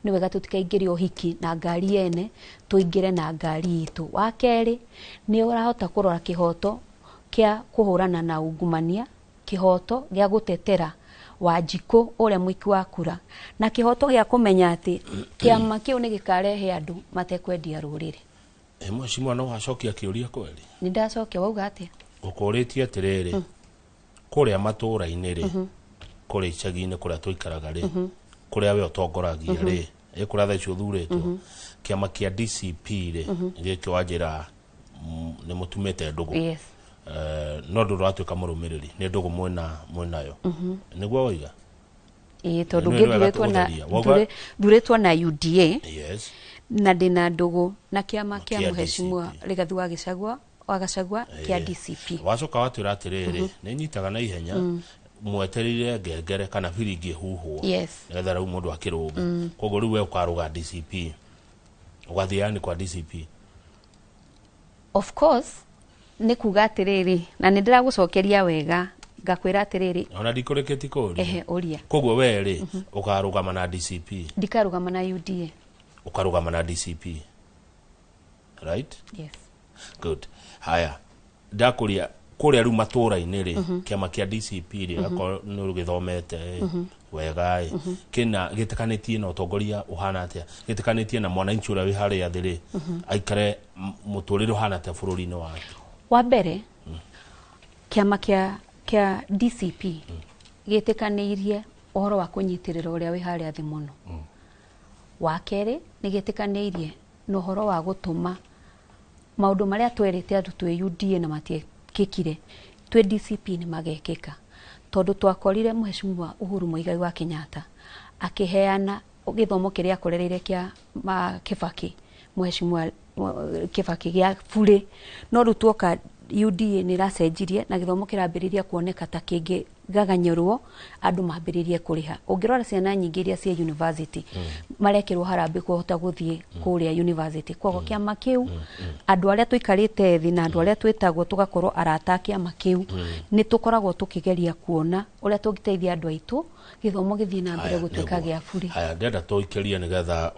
nĩ wega tũtikaingĩre ũhiki na ngari ene, tũingĩre na ngari itũ. Wa kerĩ, nĩ ũrahota kũrora kĩhoto kĩa kũhũrana na ungumania. kĩhoto gĩa gũtetera Wanjikũ ũrĩa mũiki wa kura, na kĩhoto gĩa kũmenya atĩ kĩama kĩu nĩ gĩkarehe andũ matekwendia rũrĩrĩ. Mheshimiwa, no wacokia kĩũria kweli? Nĩ ndacokia, wauga atĩa? Ũkũrĩtie atĩrĩrĩ, kũrĩa matũũra-inĩ rĩ, kũrĩa icagi-inĩ kũrĩa tũikaraga rĩ, kũrĩa we ũtongoragia rĩ, kũrĩa thaa ici ũthurĩtwo, kĩama kĩa DCP rĩ, gĩkĩ wanjĩra nĩ mũtumĩte ndũgũ. Yes. No ndũratuĩka mũrũmĩrĩri, nĩ ndũgũ mwĩnayo. Nĩguo waiga? Ĩĩ, tondũ ngĩthurĩtwo na UDA. Yes. Na ndĩna ndũgũ na kĩama kĩa Mheshimiwa Rigathi wa Gachagua wa Gachagua kĩa DCP. Wacoka watwĩra atĩrĩrĩ, nĩ nyitaga na ihenya mweterire ngengere kana biringi ĩhuhwo. Yes. Nĩgetha rĩu mũndũ akĩrũge. Koguo rĩu we ũkarũga DCP. Ũgathiĩ yani kwa DCP. Of course, nĩ kuga atĩrĩrĩ, na nĩ ndĩragũcokeria wega, ngakwĩra atĩrĩrĩ. Ona ndikũrĩkĩtie kũũria. Ehe, ũria. Koguo we rĩ, ũkarũgama na DCP. Ndikarũgama na UDA. Ũkarũgama na DCP. Right? Yes. Good. Haya. Ndakũria kũrĩa rĩu matũũra-inĩ rĩ, kĩama kĩa DCP rĩ, akorwo nĩ ũgĩthomete wega ĩ, kĩna gĩtĩkanĩtie na ũtongoria ũhana atĩa? Gĩtĩkanĩtie na mwananchi ũrĩa wĩ harĩa thĩ rĩ, aikare mũtũrĩre ũhana atĩa bũrũri-inĩ wake? Wa mbere, kĩama kĩa DCP gĩtĩkanĩirie ũhoro wa kũnyitĩrĩra ũrĩa wĩ harĩa thĩ mũno. Wa kerĩ, nĩ gĩtĩkanĩirie na ũhoro wa gũtũma maũndũ marĩa twerĩte andũ twĩ UDA na matiekĩkire, twĩ DCP nĩ magekĩka. Tondũ twakorire Mheshimiwa Uhuru Muigai wa Kenyatta akĩheana gĩthomo kĩrĩa akorereire kĩa Kibaki, Mheshimiwa Kibaki gĩa burĩ, no rĩu tuoka UDA nĩ ĩracenjirie na gĩthomo kĩrambĩrĩria kuoneka ta kĩngĩ gaganyũrwo, andũ mambĩrĩrie kũrĩha. Ũngĩrora ciana nyingĩ iria ciĩ university, marekĩrwo harambĩ kũhota gũthiĩ kũrĩa university. Koguo kĩama kĩu, andũ arĩa tũikarĩte thĩ na andũ arĩa twĩtagwo tũgakorwo arata a kĩama kĩu, nĩ tũkoragwo tũkĩgeria kuona ũrĩa tũngĩteithia andũ aitũ gĩthomo gĩthiĩ na mbere gũtuĩka gĩa burĩ. Haya, ndĩrenda tũikĩrie nĩgetha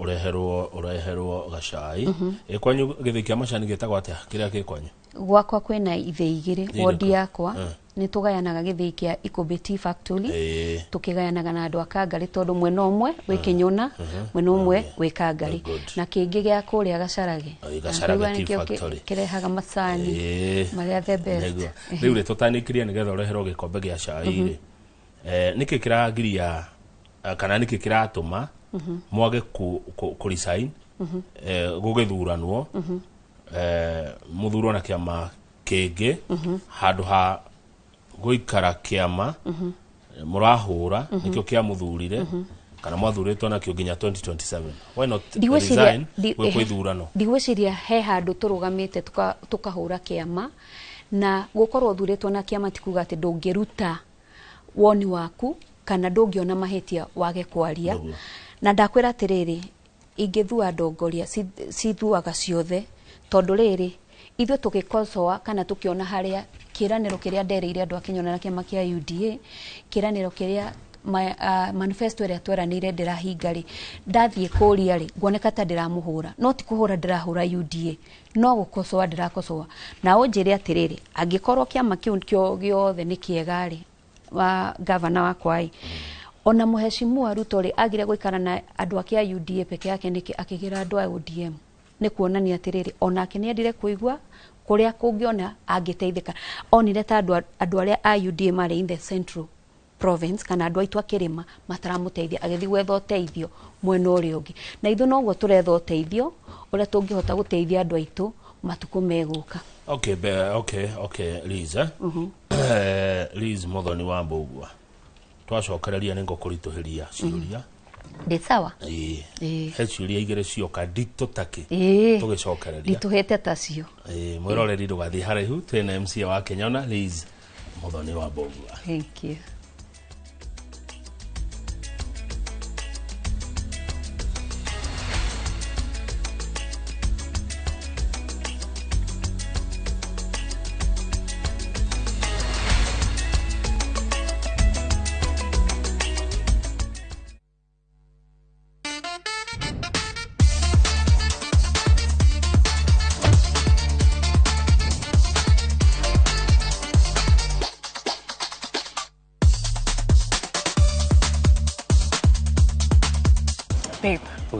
ũreherwo gacai. Kwanyu gĩthĩi kĩa macani gĩtagwo atĩa kĩrĩa kĩ kwanyu? Gwakwa kwĩna ithĩi igĩrĩ, wodi yakwa nĩ tũgayanaga gĩthĩi kĩa Ikũmbĩ Tea Factory, tũkĩgayanaga na andũ a Kangarĩ tondũ mwena ũmwe wĩ Kĩnyũna, mwena ũmwe wĩ Kangarĩ, na kĩngĩ gĩa kũrĩa Gacarage. Gacarage Tea Factory kĩrehaga macani marĩa the best. Rĩu rĩ, tũtanĩkĩrie nĩgetha ũreherwo gĩkombe gĩa cai rĩ, nĩkĩ kĩragiria kana nĩkĩ kĩratũma mwage kũ resign gũgĩthuranwo, mũthurwo na kĩama kĩngĩ handũ ha gũikara kĩama mũrahũra nĩkĩo kĩamũthurire kana mwathurĩtwo nakĩo nginya 2027? Why not resign gwĩkwo ithurano? Ndigwĩciria he handũ tũrũgamĩte tũkahũra kĩama, na gũkorwo ũthurĩtwo na kĩama ti kuga atĩ ndũngĩruta woni waku kana ndũngĩona mahĩtia wage kwaria. Na ndakwĩra atĩrĩrĩ, ingĩthua ndongoria cithuaga ciothe, tondũ rĩrĩ ithuĩ tũgĩkocoa kana tũkĩona harĩa kĩranĩro kĩrĩa ndereire andũ a Kĩnyona na kĩama kĩa UDA, kĩranĩro kĩrĩa manifesto ĩrĩa tweranĩire ndĩrahinga rĩ, ndathiĩ kũria rĩ, nguoneka ta ndĩramũhũra, no ti kũhũra ndĩrahũra UDA, no gũkocoa ndĩrakocoa. Na ũnjĩre atĩrĩrĩ, angĩkorwo kĩama kĩu gĩothe nĩ kĩega rĩ, wa gavana wakwa ĩ, ona Mheshimiwa Ruto rĩ, agire gũikara na andũ ake a UDA peke yake nĩkĩ akĩgĩra andũ a ODM? Nĩ kuonania atĩrĩrĩ, onake nĩ endire kũigua kũrĩa kũngĩona angĩteithĩka. Onire ta andũ arĩa a UDA marĩ in the central province kana andũ aitũ a kĩrĩma mataramũteithia, agĩthiĩ gwetha ũteithio mwena ũrĩa ũngĩ. Na ithuĩ noguo tũretha ũteithio ũrĩa tũngĩhota gũteithia andũ aitũ matukũ megũka. Okay, okay, Liz. Liz Muthoni wa Mbugua, twacokereria nĩ ngũkũritũhĩria ciũria. Ndĩ sawa? Ĩĩ. He ciũria igĩrĩ cioka nditũ takĩ tũgĩcokereria. Nditũhĩte tacio. Ĩĩ, mwĩroreri ndũgathiĩ haraihu, twĩna MCA wa Kĩnyona Liz Muthoni wa Mbugua. Thank you.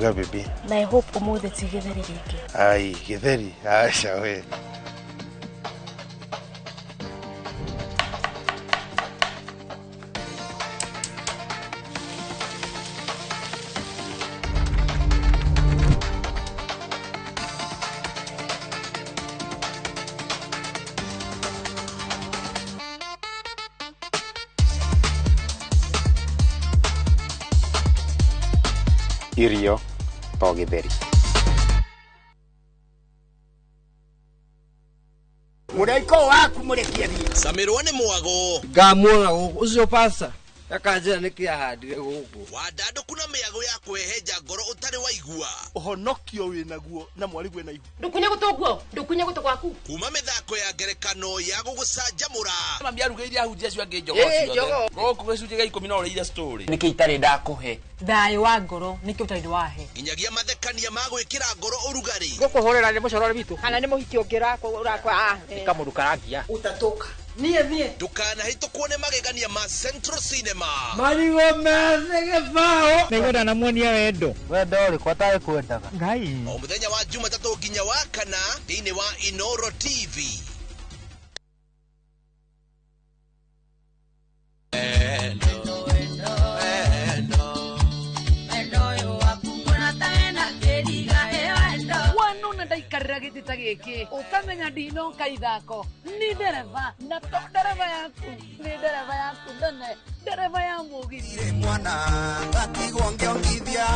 Ruga baby. Na I hope ũmũthĩ ti gĩtheri rĩngĩ. Ai, gĩtheri. Aca we. Irio to gĩtheri. Mũraiko waku mũrekie thiĩ. Camirwo nĩ mwago. Ngamuona gũkũ ũcio pasta akanjĩra nĩkĩ ahandire gũkũ. Wandandũku na mĩago ya kwĩhenja ngoro ũtarĩ waigua. Ũhonokio wĩnaguo na mwarĩguo ena ihu. Ndũkunye gũtũ guo, ndũkunye gũtũ gwaku. Kuma mĩthako ya ngerekano ya gũgũcanjamũra. Mami arugĩire ahunjia acio angĩ njogoo ciothe. Gũkũ gĩcunjĩ gĩa 10 no ũrĩire story. Nĩkĩ itarĩ ndakũhe? Thayũ wa ngoro nĩkĩ ũtarĩ wahe. Nginyagia mathekania ma gwĩkĩra ngoro ũrugarĩ. Gũkũhũrĩra nĩ mũcorore witũ. Kana nĩ mũhiki ũngĩ ũrakwa. Nĩ kamũndũ karangia. Ũtatũka. Niĩ thiĩ. Ndũkanahĩtũkwo nĩ magegania ma Central Cinema. Marigũ methĩ gĩbaũ. Nĩngwenda na muonia wendo. Wendo ũrĩkũ atarĩ kwendaga? Ngai. O mũthenya wa Jumatatũ nginya wa kana thĩinĩ wa Inoro TV. Ndaikarĩra gĩtĩ ta gĩkĩ ũkamenya ndinoka ithako ni ndereba na to ndereba yaku nĩ ndereba yaku nene ndereba ya mũgithi mwana gatigwo ngĩongithia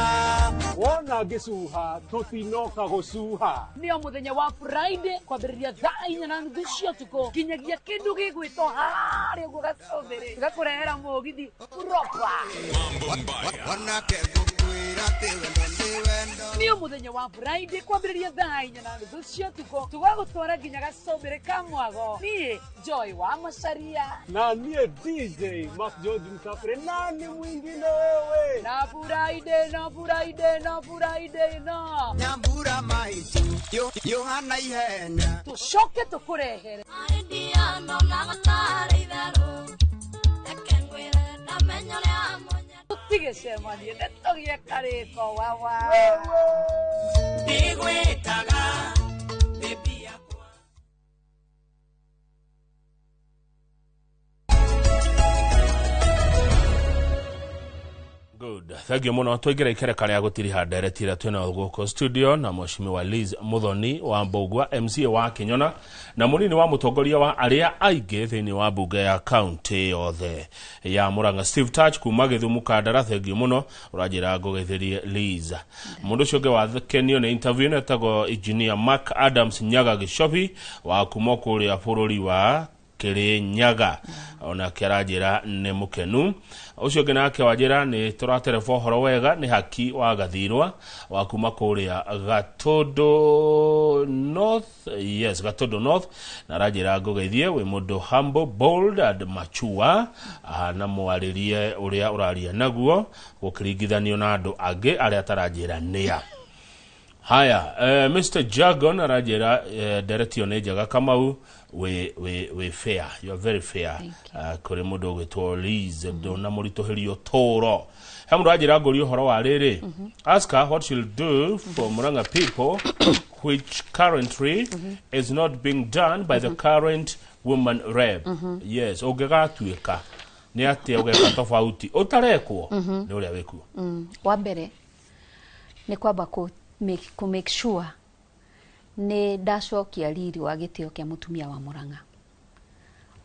wona ngĩcuha tũtinoka gũcuha. Nĩ o mũthenya wa Friday kwambĩrĩria thaa 4:30 cia ũtukũ nginyagia kĩndũ gĩgwĩtwo harĩa ũguo gacũmbĩrĩ gakũrehera mũgithi proper. Wanake ngũkwĩra atĩ wendo nĩ wendo. Nĩ o mũthenya wa Friday kwambĩrĩria thaa 4:30 cia ũtukũ tũgagũtwara nginya gacũmbĩrĩ ka mwago. Niĩ Joy wa Macaria na niĩ DJ Mark George Msafiri, nani mwingine wewe? Na Friday no Friday no Friday no Nyambura maitu Yohana ihenya tũcoke tũkũrehere tũtigĩcemanie nĩtũgĩe karĩko wawa. Ndigwĩtaga baby yakwa. Good. Thank you muno. Twaingĩra ikereka rĩa gũtiriha ndereti ĩrĩa twĩnayo gũkũ studio na Mheshimiwa Liz Muthoni wa Mbũgua, MCA wa Kĩnyona na mũnini wa mũtongoria wa arĩa aingĩ thĩinĩ wa mbunge ya kaunti yothe ya Murang'a, Steve Touch kuma Gĩthumo Kandara. Thank you muno ũranjĩra ngũgeithĩrie Liz. Mũndũ ũcio ũngĩ wakenio nĩ interview ĩno etagwo Engineer Mark Adams Nyaga Gĩcobi wa kuma kũrĩa bũrũri wa Kirinyaga, onake aranjĩra nĩ mũkenu. Ũcio ũngĩ nake wanjĩra nĩ tũratereba ũhoro wega nĩ Haki wa Gathirwa wa kuma kũrĩa Gatũndũ North. Yes, Gatũndũ North, na aranjĩra ngũgeithie wĩ mũndũ humble, bold and mature, na mwarĩrie ũrĩa ũraria naguo gũkĩringithanio na andũ angĩ arĩa ataranjĩra nĩa. Haya, Mr. Jagon aranjĩra nderetio nĩ njega Kamau, we fair, you are very fair. Kũrĩ mũndũ ũgwĩtwo Liz ndũna mũritũhĩrio tũro. He mũndũ anjĩra ngũrie ũhoro wa rĩrĩ, ask her what she'll do for Murang'a people which currently is not being done by the current woman rep. Yes, ũngĩgatuĩka nĩ atĩa ũgeka tofauti ũtarekwo nĩ ũrĩa wĩkuo? Wa mbere nĩ kwamba kũ make sure nĩ ndacokia riri wa gĩtĩo kĩa mũtumia wa Murang'a.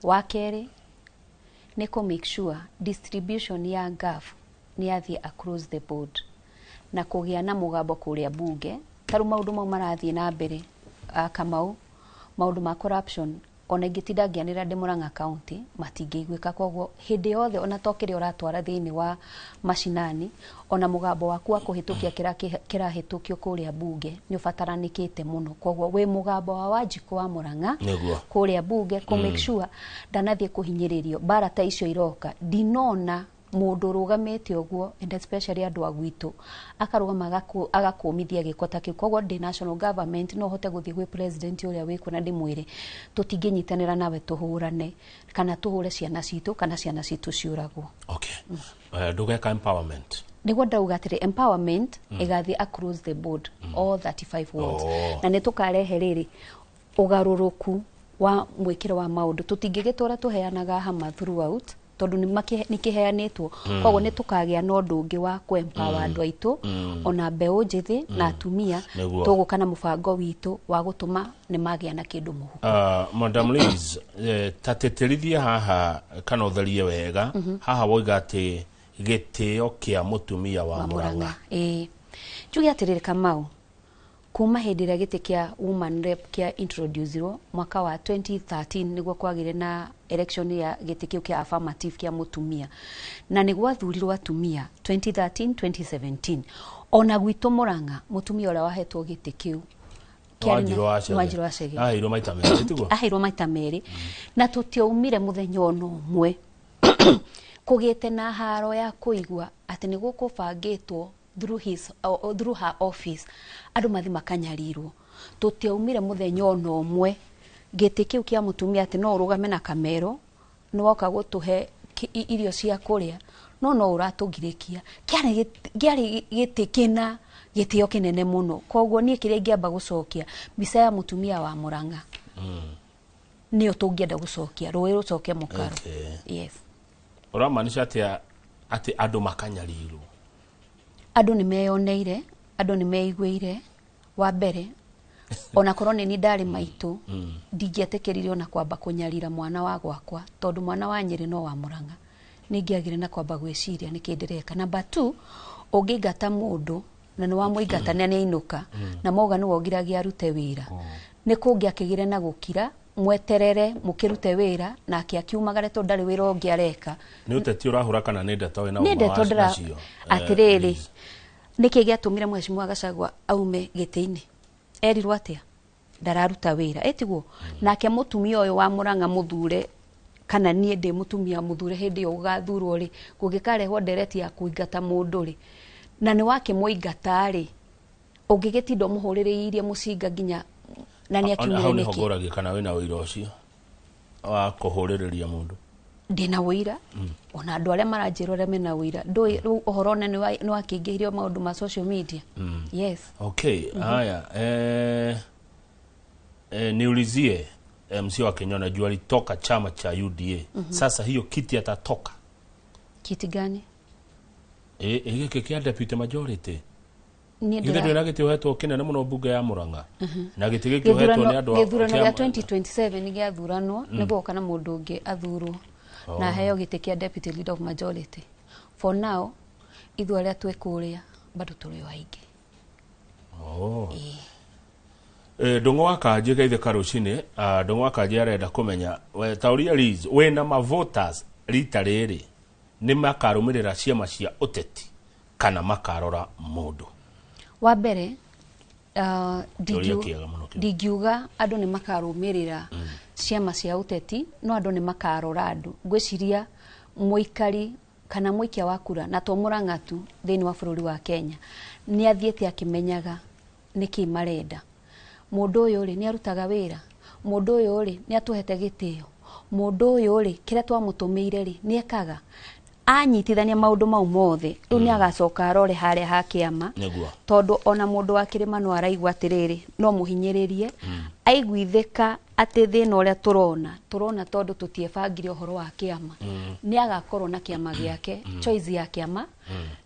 Wa kerĩ nĩ kũ make sure distribution ya ngaf nĩ yathiĩ across the board na kũgĩa na mũgambo kũrĩa bunge. Tarĩu maũndũ mau marathiĩ na mbere Kamau, maũndũ ma corruption ona ingĩtinda ngĩanĩrĩra ndĩ Murang'a county matingĩiguĩka. Koguo hĩndĩ yothe ona to kĩrĩa ũratwara thĩinĩ wa macinani, ona mũgambo waku wa kũhĩtũkia kĩrĩa kĩrahĩtũkio kũrĩa bunge nĩ ũbataranĩkĩte mũno. Koguo wĩ mũgambo wa Wanjikũ wa Murang'a kũrĩa bunge kũ make sure ndanathiĩ kũhinyĩrĩrio mbara ta icio iroka. Ndinona mũndũ ũrũgamĩte ũguo, and especially andũ a gwitũ, akarũgama agakũmithia gĩko ta kĩu. Koguo ndĩ national government no hote gũthiĩ gwĩ president ũrĩa wĩkuo na ndĩmwĩre tũtingĩnyitanĩra nawe tũhũrane kana tũhũre ciana citũ kana ciana citũ ciũragwo. Okay. Ndũgeka empowerment. Nĩguo ndauga atĩrĩ, empowerment ĩgathiĩ across the board, all 35 wards. Na nĩ tũkarehe rĩrĩ ũgarũrũku wa mwĩkĩre wa maũndũ. Tũtingĩgĩtũra tũheanaga hama throughout, tondũ nĩ kĩheanĩtwo. Koguo nĩ tũkagĩa na ũndũ ũngĩ wa kũ-empower andũ aitũ, ona mbeũ njĩthĩ na atumia. Tũgũka na mũbango witũ wa gũtũma nĩ magĩa na kĩndũ mũhuko. Madam Liz, ta tĩtĩrithia haha kana ũtherie wega haha woiga atĩ gĩtĩo kĩa mũtumia wa Murang'a. Ĩĩ, njuge atĩrĩrĩ Kamau, kuma hĩndĩ ĩrĩa gĩtĩ kĩa woman rep kĩa introducirwo mwaka wa 2013, nĩguo kwagĩire na election ya gĩtĩ kĩu kĩa affirmative kĩa mũtumia, na nĩ gwathurirwo atumia 2013, 2017. Ona gwitũ Murang'a, mũtumia ũrĩa wahetwo gĩtĩ kĩu kĩarĩ Wanjirũ wa Chege. Nĩ Wanjirũ wa Chege. Aheirwo maita 2, tiguo? Aheirwo maita 2, na tũtiaumire mũthenya ona ũmwe kũgĩte na haro ya kũigua atĩ nĩ gũkũbangĩtwo through her office andũ mathi makanyarirwo. Tũtiaumire mũthenya ona ũmwe gĩtĩ kĩu kĩa mũtumia atĩ no ũrũgame na kamero nĩ woka gũtũhe irio cia kũrĩa, no ũratũgirĩkia. Kĩarĩ gĩtĩ kĩna gĩtĩo kĩnene mũno. Koguo niĩ kĩrĩa ingĩamba gũcokia, mbica ya mũtumia wa Murang'a nĩyo tũngĩenda gũcokia, rũĩ rũcoke mũkaro. Yes. Ũramaanisha atĩa atĩ andũ makanyarirwo? Andũ nĩ meyoneire, andũ nĩ meiguĩire. Wa mbere, ona korwo nĩ niĩ ndarĩ maitũ, ndingĩetĩkĩrire ona kwamba kũnyarira mwana wa gwakwa, tondũ mwana wa Nyĩrĩ no wa Murang'a. Nĩ ingĩagire na kwamba gwĩciria nĩkĩ ndĩreka. Number 2, ũngĩingata mũndũ na nĩ wamũingata na nĩ ainũka, na mauga nĩwe ũgiragia arute wĩra, nĩ kũngĩakĩgire na gũkira, mweterere mũkĩrute wĩra nake akiumagare, tondũ ndarĩ wĩra ũngĩ areka. Nĩ ũteti ũrahũra kana nĩ ndeto wĩna Nĩ ũma ndeto ndĩra nacio? Atĩrĩrĩ, Liz. Nĩkĩ gĩatũmire Mheshimiwa Gachagua aume gĩtĩ-inĩ? Erirwo atĩa? Ndararuta wĩra, ĩtiguo? Nake mũtumia ũyũ wa Murang'a mũthure, kana niĩ ndĩ mũtumia mũthure hĩndĩ ĩyo gũgathurwo rĩ, kũngĩkarehwo ndereti ya kũingata mũndũ rĩ, na nĩ wakĩmũingata rĩ, ũngĩgĩtinda ũmũhũrĩrĩirie mũcinga nginya na nĩ akiumire Hau nĩho nĩkĩ? ngũragia kana wĩna ũira ũcio wa kũhũrĩrĩria mũndũ. Ndĩna ũira, ona andũ arĩa maranjĩra ũrĩa mena ũira. Ndũĩ rĩu ũhoro ona nĩ wakĩingĩhirio maũndũ ma social media. Yes. Okay, haya, niulizie MC wa Kenya, juu alitoka chama cha UDA. Sasa hiyo kiti atatoka? Kiti gani? Gĩkĩ kĩa deputy majority. Niĩ Githĩ ndwĩ na gĩtĩ ũhetwo kĩnene mũno mbunge ya Murang'a? Na gĩtĩ gĩkĩ ũhetwo nĩ andũ a Gĩthurano gĩa kĩama- 2027 nĩ gĩathuranwo, nĩ gũgoka na mũndũ ũngĩ athurwo na aheo gĩtĩ kĩa deputy leader of majority. For now, ithuĩ arĩa twĩ kũrĩa bado tũrĩ o aingĩ. Ndũng'ũ wa Kanjĩ geithe karũcinĩ. Ndũng'ũ wa Kanjĩ arenda kũmenya we ta ũrĩa Liz wĩna mavoters rita rĩrĩ nĩ makarũmĩrĩra ciama cia ũteti kana makarora mũndũ? Wa mbere, Kĩũria kĩega mũno kĩu. Ndingiuga andũ nĩ makarũmĩrĩra ciama cia ũteti, no andũ nĩ makarora andũ. Ngwĩciria mũikari kana mũikia wa kura, na to Murang'a tu thĩinĩ wa bũrũri wa Kenya, nĩ athiĩte akĩmenyaga nĩkĩ marenda. Mũndũ ũyũ rĩ, nĩ arutaga wĩra, mũndũ ũyũ rĩ, nĩ atũhete gĩtĩo, mũndũ ũyũ rĩ, kĩrĩa twamũtũmĩire rĩ, nĩ ekaga. Anyitithania maũndũ mau mothe, rĩu nĩ agacoka arore harĩa ha kĩama. Tondũ ona mũndũ wa kĩrĩma no araigua atĩrĩrĩ, no mũhinyĩrĩrie, aiguithĩka atĩ thĩna ũrĩa tũrona tondũ tũtiebangire ũhoro wa kĩama. Nĩ agakorwo na kĩama gĩake, choice ya kĩama,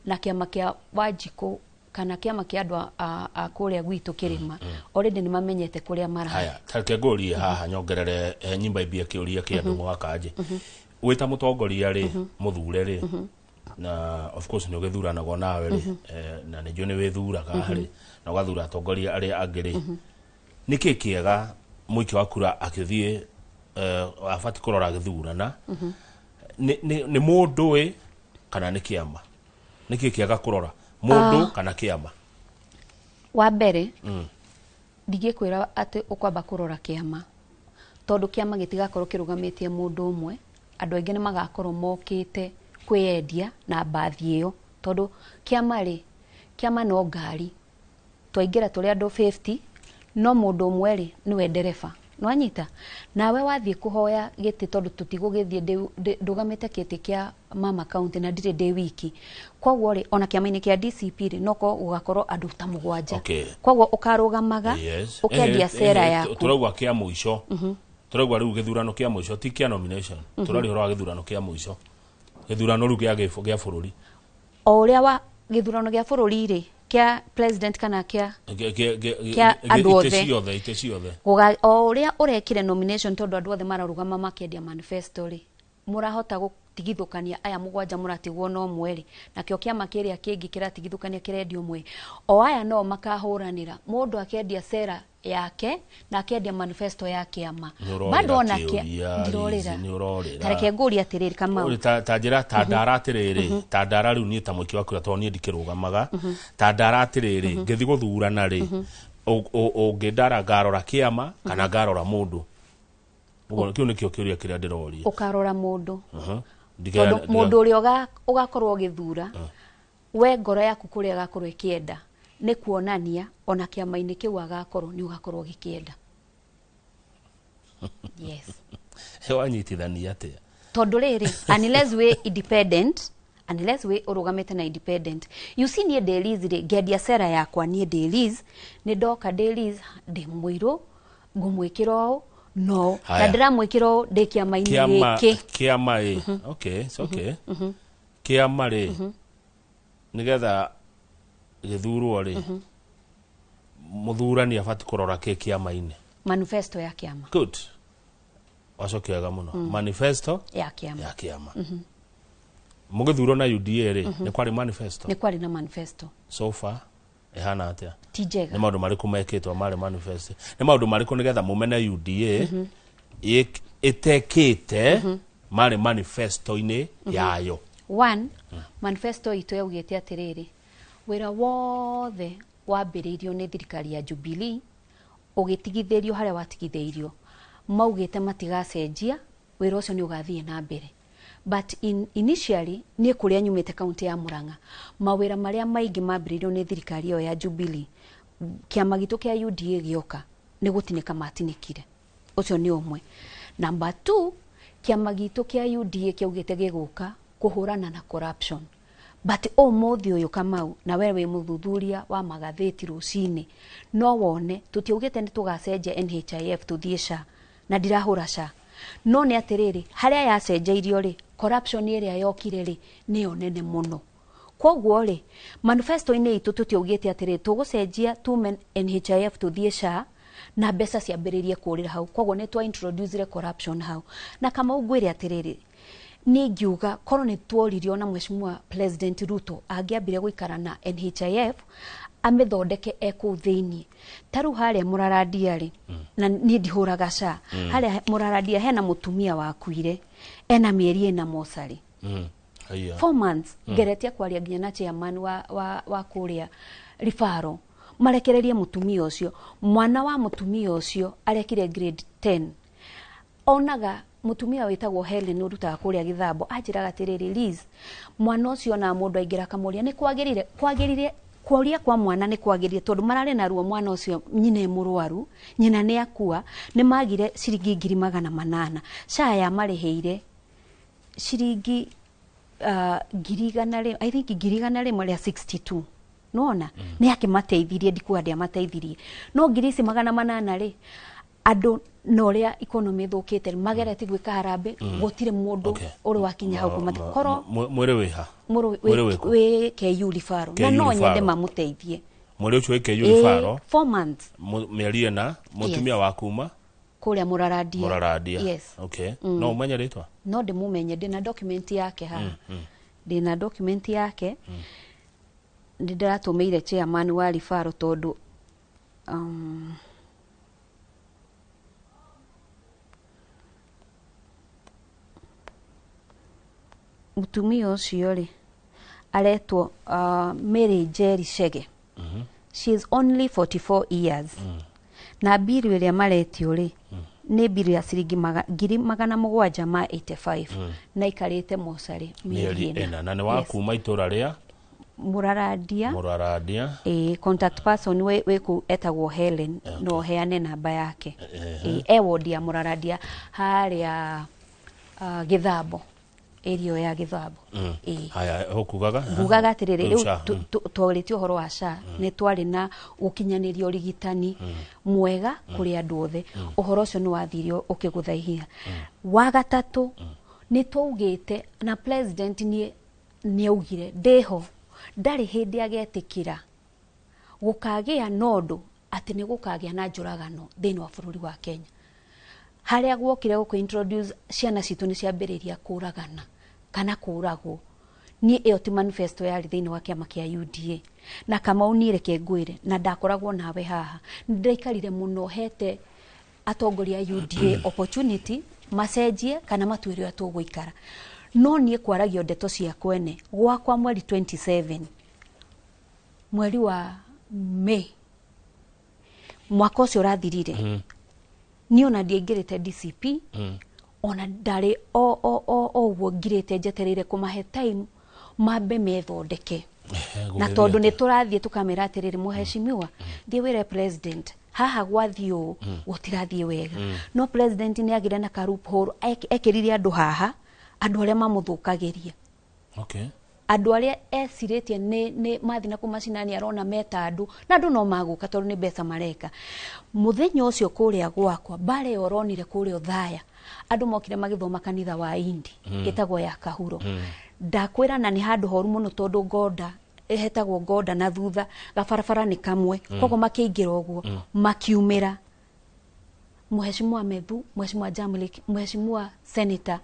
na kĩama kĩa Wanjikũ kana kĩama kĩa andũ a kũrĩa gwitũ kĩrĩma. Already nĩ mamenyete kũrĩa marathiĩ. Haya, ta reke ngũrie haha nyongerere nyimba imbie kĩũria kĩa Ndũng'ũ wa Kanjĩ. Wĩ ta mũtongoria rĩ, mũthure rĩ, na of course nĩ ũgĩthuranagwo nawe rĩ, na nĩnjũĩ nĩ wĩthuraga rĩ, na ũgathura atongoria arĩa angĩ rĩ, nĩkĩ kĩega mũikia wa kura akĩthiĩ, abatiĩ kũrora agĩthurana? Nĩ mũndũ ĩ kana nĩ kĩama? Nĩkĩ kĩega kũrora mũndũ kana kĩama? Wa mbere, ndingĩkwĩra atĩ ũkwamba kũrora kĩama, tondũ kĩama gĩtigakorwo kĩrũgamĩtie mũndũ ũmwe. Andũ aingĩ nĩ magakorwo mokĩte kwĩyendia na mbathi ĩyo, tondũ kĩama rĩ, kĩama no ngari. Twaingĩra tũrĩ andũ 50, no mũndũ ũmwe rĩ, nĩwe ndereba. Nwanyita nawe wathiĩ kũhoya gĩtĩ tondũ tũtigũgĩthiĩ ndũgamĩte gĩtĩ kĩa mama county na ndirĩ ndĩ wiki, koguo rĩ ona kĩama-inĩ kĩa DCP rĩ noko gũgakorwo andũ ta 7. Koguo ũkarũgamaga ũkendia cera yaku. Tũraigua kĩa mũico, tũraigua rĩu gĩthurano kĩa mũico ti kĩa nomination, tũraria ũhoro wa gĩthurano kĩa mũico, gĩthurano rĩu gĩa bũrũri. O ũrĩa wa gĩthurano gĩa bũrũri rĩ kĩa president kana kĩa andũ othe, itĩ ciothe, o ũrĩa ũrekire nomination tondũ andũ othe mararũgama makĩendia manifesto rĩ, mũrahota gũtigithũkania aya 7 mũratigwo no ũmwe rĩ, nakĩo kĩama kĩrĩa kĩngĩ kĩratigithũkania kĩrendia ũmwe, o aya no makahũranĩra mũndũ akendia cera yake na akendia manifesto ya kĩama bado ona ndirorĩra. Tareke ngũrie atĩrĩrĩ Kamau, ta njĩra ta ndara atĩrĩrĩ, ta ndara rĩu niĩ ta mũikia wa kura tondũ niĩ ndikĩrũgamaga, ta ndara atĩrĩrĩ ngĩthiĩ gũthurana rĩ, ũngĩndara ngarora kĩama kana ngarora mũndũ? Ũguo kĩu nĩkĩo kĩũria kĩrĩa ndĩroria. Ũkarora mũndũ, tondũ mũndũ ũrĩa ũgakorwo ũgĩthura we ngoro yaku kũrĩa agakorwo ĩkĩenda nĩ kuonania ona kĩama-inĩ kĩu agakorwo nĩ ũgakorwo ũgĩkĩenda. Yes. Wanyitithania atĩa? Tondũ rĩrĩ, unless wĩ independent, unless wĩ ũrũgamĩte na independent. You see niĩ ndĩ Liz rĩ, ngĩendia cera yakwa niĩ ndĩ Liz, nĩ ndoka ndĩ Liz, ndĩ mũirũ, ngũmwĩkĩra ũũ no, na ndĩramwĩkĩra ũũ ndĩ kĩama-inĩ gĩkĩ. Kĩama ĩ, okay, it's okay. Kĩama rĩ, nĩgetha gĩthurwo rĩ, mũthurani abatiĩ kũrora kĩ kĩama-inĩ. Manifesto ya kĩama. Good. Wacokia wega mũno. Manifesto ya kĩama. Ya kĩama. Mũgĩthurwo na UDA rĩ, nĩ kwarĩ manifesto? Nĩ kwarĩ na manifesto. So far ĩhana atĩa? Ti njega. Nĩ maũndũ marĩkũ mekĩtwo marĩ manifesto? Nĩ maũndũ marĩkũ nĩgetha mũmene UDA ĩtekĩte marĩ manifesto-inĩ yayo? One, manifesto itũ yaugĩte atĩrĩrĩ, wĩra wothe wambĩrĩirio nĩ thirikari ya Jubilee ũgĩtigithĩrio harĩa watigithĩirio, maugĩte matigacenjia, wĩra ũcio nĩ ũgathiĩ na mbere. But initially niĩ kũrĩa nyumĩte kaunti ya Murang'a, mawĩra marĩa maingĩ mambĩrĩirio nĩ thirikari ĩyo ya Jubilee, kĩama gitũ kĩa UDA gĩoka nĩ gũtinĩka matinĩkire. Ũcio nĩ ũmwe. Number 2, kĩama gitũ kĩa UDA kĩaugĩte gĩgũka kũhũrana na corruption. But ũmũthĩ ũyũ Kamau, na we wĩ mũthuthuria wa magathĩti rũcinĩ, no wone tũtiaugĩte nĩ tũgacenjia NHIF tũthiĩ SHA, na ndirahũra SHA. No nĩ atĩrĩrĩ, harĩa yacenjeirio rĩ, corruption ĩrĩa yokire rĩ, nĩyo nene mũno. Koguo rĩ, manifesto-inĩ itũ tũtiaugĩte atĩrĩrĩ, tũgũcenjia tume NHIF tũthiĩ SHA, na mbeca ciambĩrĩrie kũrĩra hau. Koguo nĩ twa introduce corruption hau. Na Kamau ngwĩre atĩrĩrĩ, niĩ ngiuga korwo nĩ tworirio na Mheshimiwa President Ruto angĩambire gũikara na NHIF amĩthondeke ekũu thĩiniĩ. Ta rĩu harĩa Mũrarandia rĩ, na niĩ ndihũraga SHA, harĩa Mũrarandia hena mũtumia wakuire ena mĩeri ĩna mocarĩ. 4 months ngeretie kwaria nginya na chairman wa kũrĩa Ribaro marekererie mũtumia ũcio. Mwana wa mũtumia ũcio arekire grade 10. Onaga mũtumia wĩtagwo Helen ũrutaga kũrĩa Gĩthambo anjĩraga atĩrĩrĩ, Liz, mwana ũcio na mũndũ aingĩra akamũria nĩ kwagĩrĩire, kwagĩrĩire kũria kwa mwana nĩ kwagĩrĩire tondũ mararĩ na ruo mwana ũcio nyina e mũrwaru, nyina nĩ akua, nĩ magire ciringi 800,000. SHA yamarĩhĩire ciringi 100,000, I think 162,000. Nona nĩ akĩmateithirie, ndikuga ndĩamateithirie, no 800,000 rĩ, andũ na ũrĩa economy ĩthũkĩte magereti gwĩka harambĩ, gũtirĩ mũndũ ũrĩ wakinya hau kũmate. Korwo mwĩrĩ wĩha? Mwĩrĩ wĩ KU Ribaro, na no nyende mamũteithie. Mwĩrĩ ũcio wĩ KU Ribaro 4 months, mĩeri ĩna, mũtumia wa kuma kũrĩa Mũrarandia. Mũrarandia. Yes. Okay. No ũmenye rĩtwa? No ndĩmũmenye, ndĩna document yake haha. Ndĩna document yake. Nĩ ndĩratũmĩire chairman wa Ribaro tondũ mũtumia ũcio rĩ aretwo Mary Njeri Chege. She is only 44 years. Na biru ĩrĩa maretio rĩ nĩ biru ya ciringi 785,000 na ikarĩte mocarĩ mĩeri ĩna, na nĩ wa kuma itũra rĩa Mũrarandia. Mũrarandia. Ĩĩ, contact person wĩ kũu etagwo Helen. No heane namba yake. Ĩĩ, e wodi ya Mũrarandia harĩa Gĩthambo, area ya Gĩthambo. Ĩĩ. Haya, ũkugaga? Ngugaga atĩrĩrĩ, Rĩu rĩu SHA, twarĩtie ũhoro wa SHA, nĩ twarĩ na gũkinyanĩria ũrigitani mwega kũrĩ andũ othe. Ũhoro ũcio nĩ wathire ũkĩgũtha ihiga. Wa gatatũ, nĩ twaugĩte na president nĩ augire ndĩho, ndarĩ hĩndĩ agetĩkĩra gũkagĩa na ũndũ atĩ nĩ gũkagĩa na njũragano thĩinĩ wa bũrũri wa Kenya. Harĩa guokire gũkũ introduce ciana citũ nĩ ciambĩrĩria kũragana kana kũragwo. Niĩ ĩyo ti manifesto yarĩ thĩinĩ wa kĩama kĩa UDA. Na Kamau niĩ reke ngwĩre, na ndakoragwo nawe haha, nĩndaikarire mũno hete atongoria a UDA opportunity macenjie kana matuĩre ũrĩa tũgũikara. No niĩ kwaragio ndeto cia kwene gwakwa mweri 27 mweri wa May mwaka ũcio ũrathirire, niĩ ona ndiaingĩrĩte DCP, ona ndarĩ o ũguo ngirĩte njetereire kũmahe time mambe methondeke. Na tondũ nĩ tũrathiĩ tũkamera atĩrĩrĩ, mũheshimiwa, thiĩ wĩre president haha gwathiĩ ũũ, gũtirathiĩ wega. No president nĩ agĩre na ka loophole, ekĩrire andũ haha, andũ arĩa mamũthũkagĩria. Andũ arĩa ecirĩtie nĩ mathiĩ na kũu macinani arona meta andũ, na andũ no magũka tondũ nĩ mbeca mareka. Mũthenya ũcio kũrĩa gwakwa, mbara ĩyo ũronire kũrĩa Othaya, andũ mokire magĩthoma kanitha wa Indi, ĩtagwo ya Kahuro. Ndakwĩra na nĩ handũ horu mũno tondũ Ngonda, ĩhetagwo Ngonda na thutha, gabarabara nĩ kamwe. Koguo makĩingĩra ũguo, makiumĩra. Mheshimiwa Methu, Mheshimiwa Jamlik, Mheshimiwa Senator,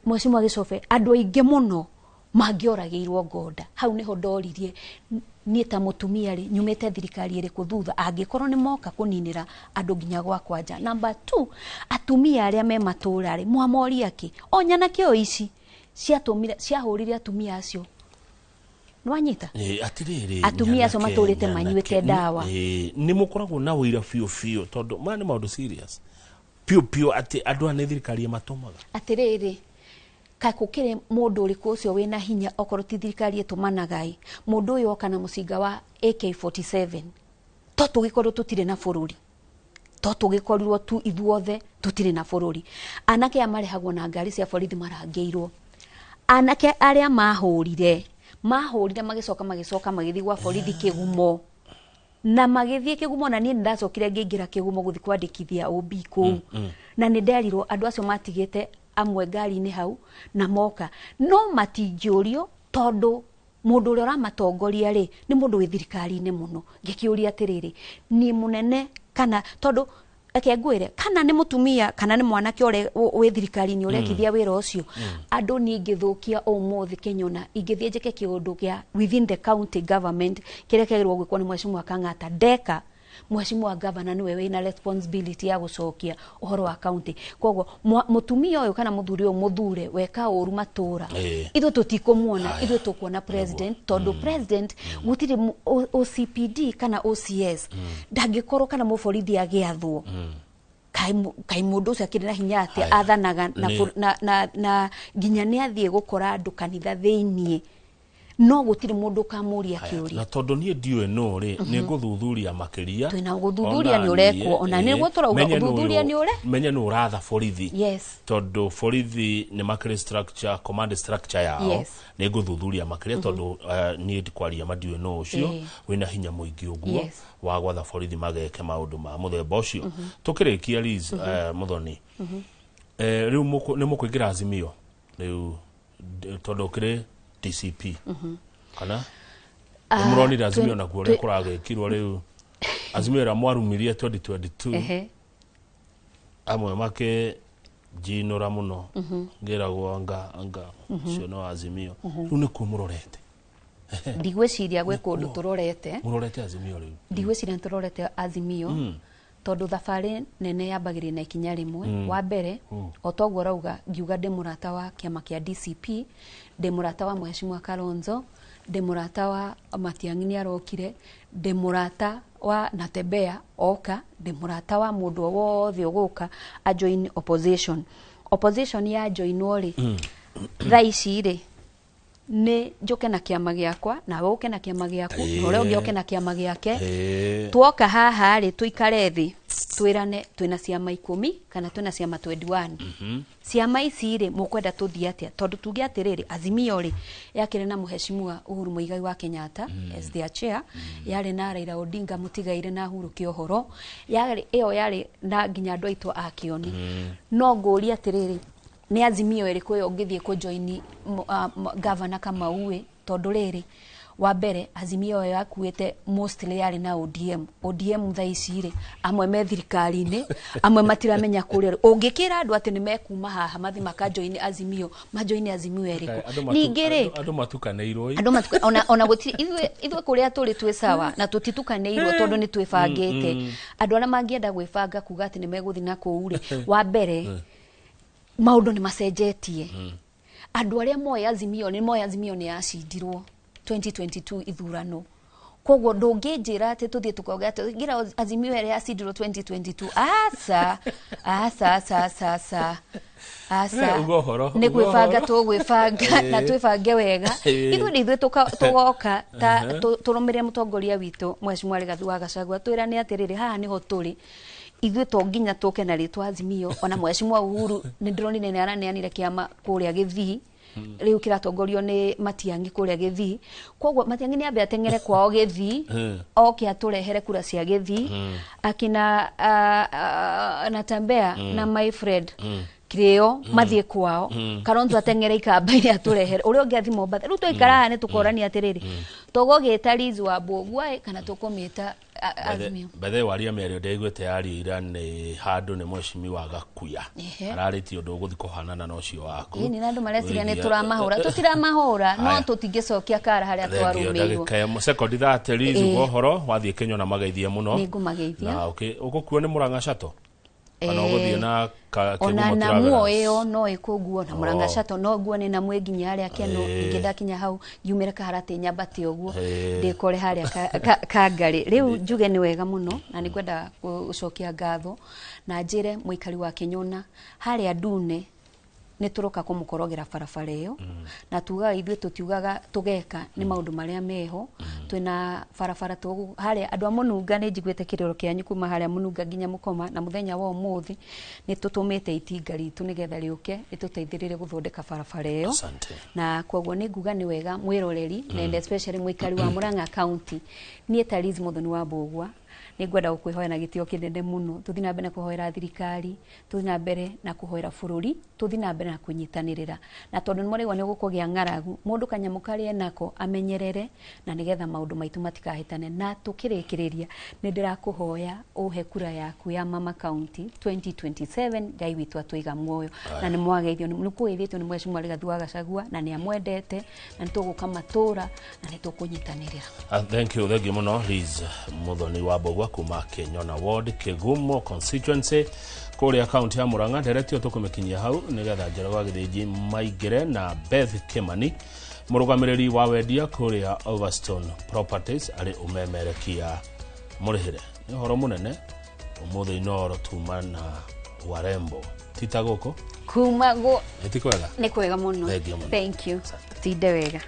Mheshimiwa Gicobe, andũ aingĩ mũno mangĩoragĩirwo Ngonda. Hau nĩho ndoririe niĩ ta mũtumia rĩ, nyumĩte thirikari ĩrĩkũ thutha, angĩkorwo nĩ moka kũninĩra andũ nginya gwakwa nja. Number 2, atumia arĩa me matũũra rĩ, mwamoria kĩ? O nyanake o ici ciatũmire, ciahũrire atumia acio. Nĩwanyita? Atĩrĩrĩ, atumia acio nyanake, matũrĩte manyuĩte ndawa. Nĩ mũkoragwo na ũira biũ biũ, tondũ maya nĩ maũndũ serious biũ biũ atĩ andũ aya nĩ thirikari ĩmatũmaga. Atĩrĩrĩ, kaĩ gũkĩrĩ mũndũ ũrĩkũ ũcio wĩna hinya okorwo ti thirikari ĩtũmanaga ĩ, mũndũ ũyũ oka na mũcinga wa AK47, to tũgĩkorwo tũtirĩ na bũrũri, to tũgĩkorirwo tu ithuothe tũtirĩ na bũrũri. Anake aya marehagwo na ngari cia borithi marangĩirwo. Anake arĩa mahũrire magĩcoka magĩthiĩ gwa borithi kĩgumo. Na magĩthiĩ kĩgumo, na niĩ nĩndacokire ngĩingĩra kĩgumo gũthiĩ kwandĩkithia OB kũu. Na nĩnderirwo andũ acio matigĩte amwe ngari-inĩ hau na moka. No matingĩũrio tondũ mũndũ ũrĩa ũramatongoria rĩ, nĩ mũndũ wĩ thirikari-inĩ mũno. Ngĩkĩũria atĩrĩrĩ, niĩ mũnene kana tondũ reke ngwĩre, kana nĩ mũtumia kana nĩ mwanake ũrĩa wĩ thirikari-inĩ ũrekithia wĩra ũcio. Andũ niĩ ingĩthũkia ũmũthĩ Kĩnyona, ingĩthiĩ njĩke kĩũndũ kĩa within the county government kĩrĩa kĩagĩrĩirwo gwĩkwo nĩ Mheshimiwa Kang'ata, ndeka Mheshimiwa Governor nĩwe wĩna responsibility ya gũcokia ũhoro wa county. Koguo mũtumia ũyũ kana mũthuri ũyũ mũthure weka ũru matũra, ithuĩ tũtikũmuona, ithuĩ tũkuona president, tondũ president gũtirĩ OCPD kana OCS ndangĩkorwo kana mũborithi agĩathwo. Kaĩ mũndũ ũcio akĩrĩ na hinya atĩa athanaga na nginya nĩ athiĩ gũkora andũ kanitha thĩiniĩ, no gũtirĩ mũndũ ũkamũria kĩũria. Na tondũ niĩ ndiũĩ nũ rĩ, nĩ ngũthuthuria makĩria. Twĩna gũthuthuria nĩ ũrekwo, ona nĩ guo tũrauga ũthuthuria nĩ ũre. Menye nũ ũratha borithi. Yes. Tondũ borithi nĩ makĩrĩ structure, command structure yao. Yes. Nĩ ngũthuthuria makĩria tondũ niĩ ndikwaria ma ndiũĩ nũ ũcio wĩna hinya mũingĩ ũguo wa gwatha borithi mageke maũndũ ma mũthemba ũcio. Tũkĩrĩkia Liz, Muthoni. Rĩu nĩ mũkũingĩra Azimio rĩu tondũ ũkĩrĩ DCP. Kana? Mũronire Azimio nakuo ũrĩa kũragĩkirwo rĩu. Azimio ĩrĩa mwarumirie 2022. Amwe makĩnjinũra mũno. Ngĩragwo anga ũcio no Azimio. Rĩu nĩkuo mũrorete. Ndigwĩciria gwĩ kũndũ tũrorete. Mũrorete Azimio rĩu. Ndigwĩciria nĩ tũrorete Azimio. Tondũ thabarĩ nene yambagĩrĩria na ikinya rĩmwe. Wa mbere, o toguo ũrauga, ngiuga ndĩ mũrata wa kĩama kĩa DCP, ndĩ mũrata wa Mheshimiwa Kalonzo, ndĩ mũrata wa Matiang'i nĩ arokire, ndĩ mũrata wa Natembea oka, ndĩ mũrata wa mũndũ o wothe ũgũka a join opposition. Opposition ya joinwo rĩ, thaa ici rĩ, Nĩ njũke na kĩama gĩakwa, nawe ũke na kĩama gĩaku, na ũrĩa ũngĩ oke na kĩama gĩake. Twoka haha rĩ, tũikare thĩ, twĩrane twĩna ciama 10 kana twĩna ciama 21. Ciama ici rĩ, mũkwenda tũthiĩ atĩa? Tondũ tuge atĩrĩrĩ, Azimio rĩ, yakĩrĩ na Mũheshimiwa Uhuru Muigai wa Kenyatta as their chair, yarĩ na Raila Odinga mũtigaire na Uhuru Kĩohoro, yarĩ ĩyo yarĩ na nginya andũ aitũ a Kĩoni. No ngũria atĩrĩrĩ, nĩ Azimio ĩrĩkũ ĩyo ũngĩthiĩ kũjoini Gavana Kamau ĩ? Tondũ rĩrĩ, wa mbere, Azimio ĩyo yakuĩte mostly yarĩ na ODM. ODM thaa ici rĩ, amwe me thirikari-inĩ, amwe matiramenya kũrĩa. Ũngĩkĩra andũ atĩ nĩ mekuma haha mathiĩ makajoini Azimio, majoini Azimio ĩrĩkũ? Ningĩ rĩ, Andũ matukanĩirwo ĩ. Andũ matuka ona gũtirĩ, ithuĩ kũrĩa tũrĩ twĩ sawa na tũtitukanĩirwo tondũ nĩ twĩbangĩte. Andũ arĩa mangĩenda gwĩbanga kuga atĩ nĩ megũthiĩ na kũu rĩ, wa mbere, maũndũ nĩ macenjetie. Andũ arĩa moĩ Azimio nĩ moĩ Azimio nĩ yacindirwo 2022 ithurano, koguo ndũngĩnjĩra atĩ tũthiĩ tũkauge atĩ ngira Azimio ĩrĩa yacindirwo 2022. Aca, aca, aca, aca, aca, aca. Uga ũhoro, Nĩ uga gwĩbanga ũhoro. Tũgwĩbanga na twĩbange wega. Ithuĩ nĩ ithuĩ tũgoka ta tũrũmĩrĩre mũtongoria witũ, Mheshimiwa Rigathi wa Gachagua, twĩrane atĩrĩrĩ, haha nĩho tũrĩ ithuĩ, to nginya tũke na rĩtwa Azimio. Ona Mheshimiwa Uhuru nĩ ndĩronire nĩ araneanire kĩama kũrĩa Gĩthii, rĩu kĩratongorio nĩ Matiang'i kũrĩa Gĩthii. Koguo Matiang'i nĩ ambe ateng'ere kwao Gĩthii, oke atũrehere kura cia Gĩthii. Akina Natembea na my friend Kĩrĩo mathiĩ kwao. Kalonzo ateng'ere Ikamba-inĩ atũrehere, ũrĩa ũngĩ athi Mombatha. Rĩu twaikara haha nĩ tũkorania atĩrĩrĩ, tũgũgĩta Liz wa Mbũgua ĩ, kana tũkũmĩta Azimio? Bethe waria mĩario ndĩaiguĩte yario ira nĩ handũ nĩ Mheshimiwa Gakuya ararĩtie ũndũ ũgũthiĩ kũhanana na ũcio waku. Ĩni, na andũ mareciria nĩ Wĩgiĩ- tũramahũra. Tũtiramahũra, no Haya. tũtingĩcokia kara harĩa Thengio. twarũmĩirwo. Ndagĩka ĩmwe, sekondi 30. Liz, uga ũhoro wathiĩ Kenya na mageithie mũno. Nĩ ngũmageithia. Na ũgũkuo nĩ Mũrang'a Shuttle kana ũgũthiĩ na Ona Kĩgumo namuo Travelers? ĩyo no ĩkũguo na Mũrang'a Shuttle, no nguo nĩ namu ĩnginya harĩa Keno. Ningĩ ndakinya hau ngiumĩre kaharatĩ nyambate ũguo ndĩkore harĩa Kangarĩ. Rĩu njuge nĩ wega mũno na nĩ ngwenda gũcokia ngatho na njĩre mũikari wa Kĩnyona harĩa Ndune nĩ tũroka kũmũkorogera barabara ĩyo. Na tugaga ithuĩ tũtiugaga, tũgeka nĩ maũndũ marĩa meho. Twĩna barabara harĩa andũ a Mũnunga, nĩ njiguĩte kĩrĩro kĩanyu kuma harĩa Mũnunga nginya Mũkoma, na mũthenya wa ũmũthĩ nĩ tũtũmĩte itinga ritũ nĩgetha rĩũke rĩtũteithĩrĩrie gũthondeka barabara ĩyo. Asante. Na koguo nĩ nguga nĩ wega mwĩroreri na especially mũikari wa Murang'a County, niĩ ta Liz Muthoni wa Mbũgua nĩ ngwenda gũkwĩhoya na gĩtĩo kĩnene mũno, tũthiĩ na mbere na kũhoera thirikari, tũthiĩ na mbere na kũhoera bũrũri, tũthiĩ na mbere na kũnyitanĩrĩra. Na tondũ nĩ mũraigua nĩ gũkũgĩa ng'aragu, mũndũ kanyamũ karĩa enako amenyerere na nĩgetha maũndũ maitũ matikahĩtane. Na tũkĩrĩkĩrĩria, nĩ ndĩrakũhoya ũhe kura yaku ya Mama County 2027. Ngai witũ atũiga muoyo. Na nĩ mwageithio, nĩ kũgeithĩtio nĩ Mheshimiwa Rigathi wa Gachagua na nĩ amwendete, na nĩ tũgũka matũra na nĩ tũkũnyitanĩrĩra. Thank you, thank you mũno Liz Muthoni wa Mbũgua kuma Kĩnyona Ward, Kĩgumo constituency, kũrĩa kaunti ya Murang'a. Nderetio tũkũmĩkinyia hau nĩgetha Njoroge wa Gĩthĩnji maingĩre na Beth Kimani, mũrũgamĩrĩri wa wendia kũrĩa Overstone Properties, arĩ ũmemerekia mũrĩhĩre. Nĩ ũhoro mũnene ũmũthĩ Inoro tuma na warembo tita gũkũ. Kuma Nĩ ti kwega? Nĩ kwega mũno. Thank you mũno. Thank you, tinde wega.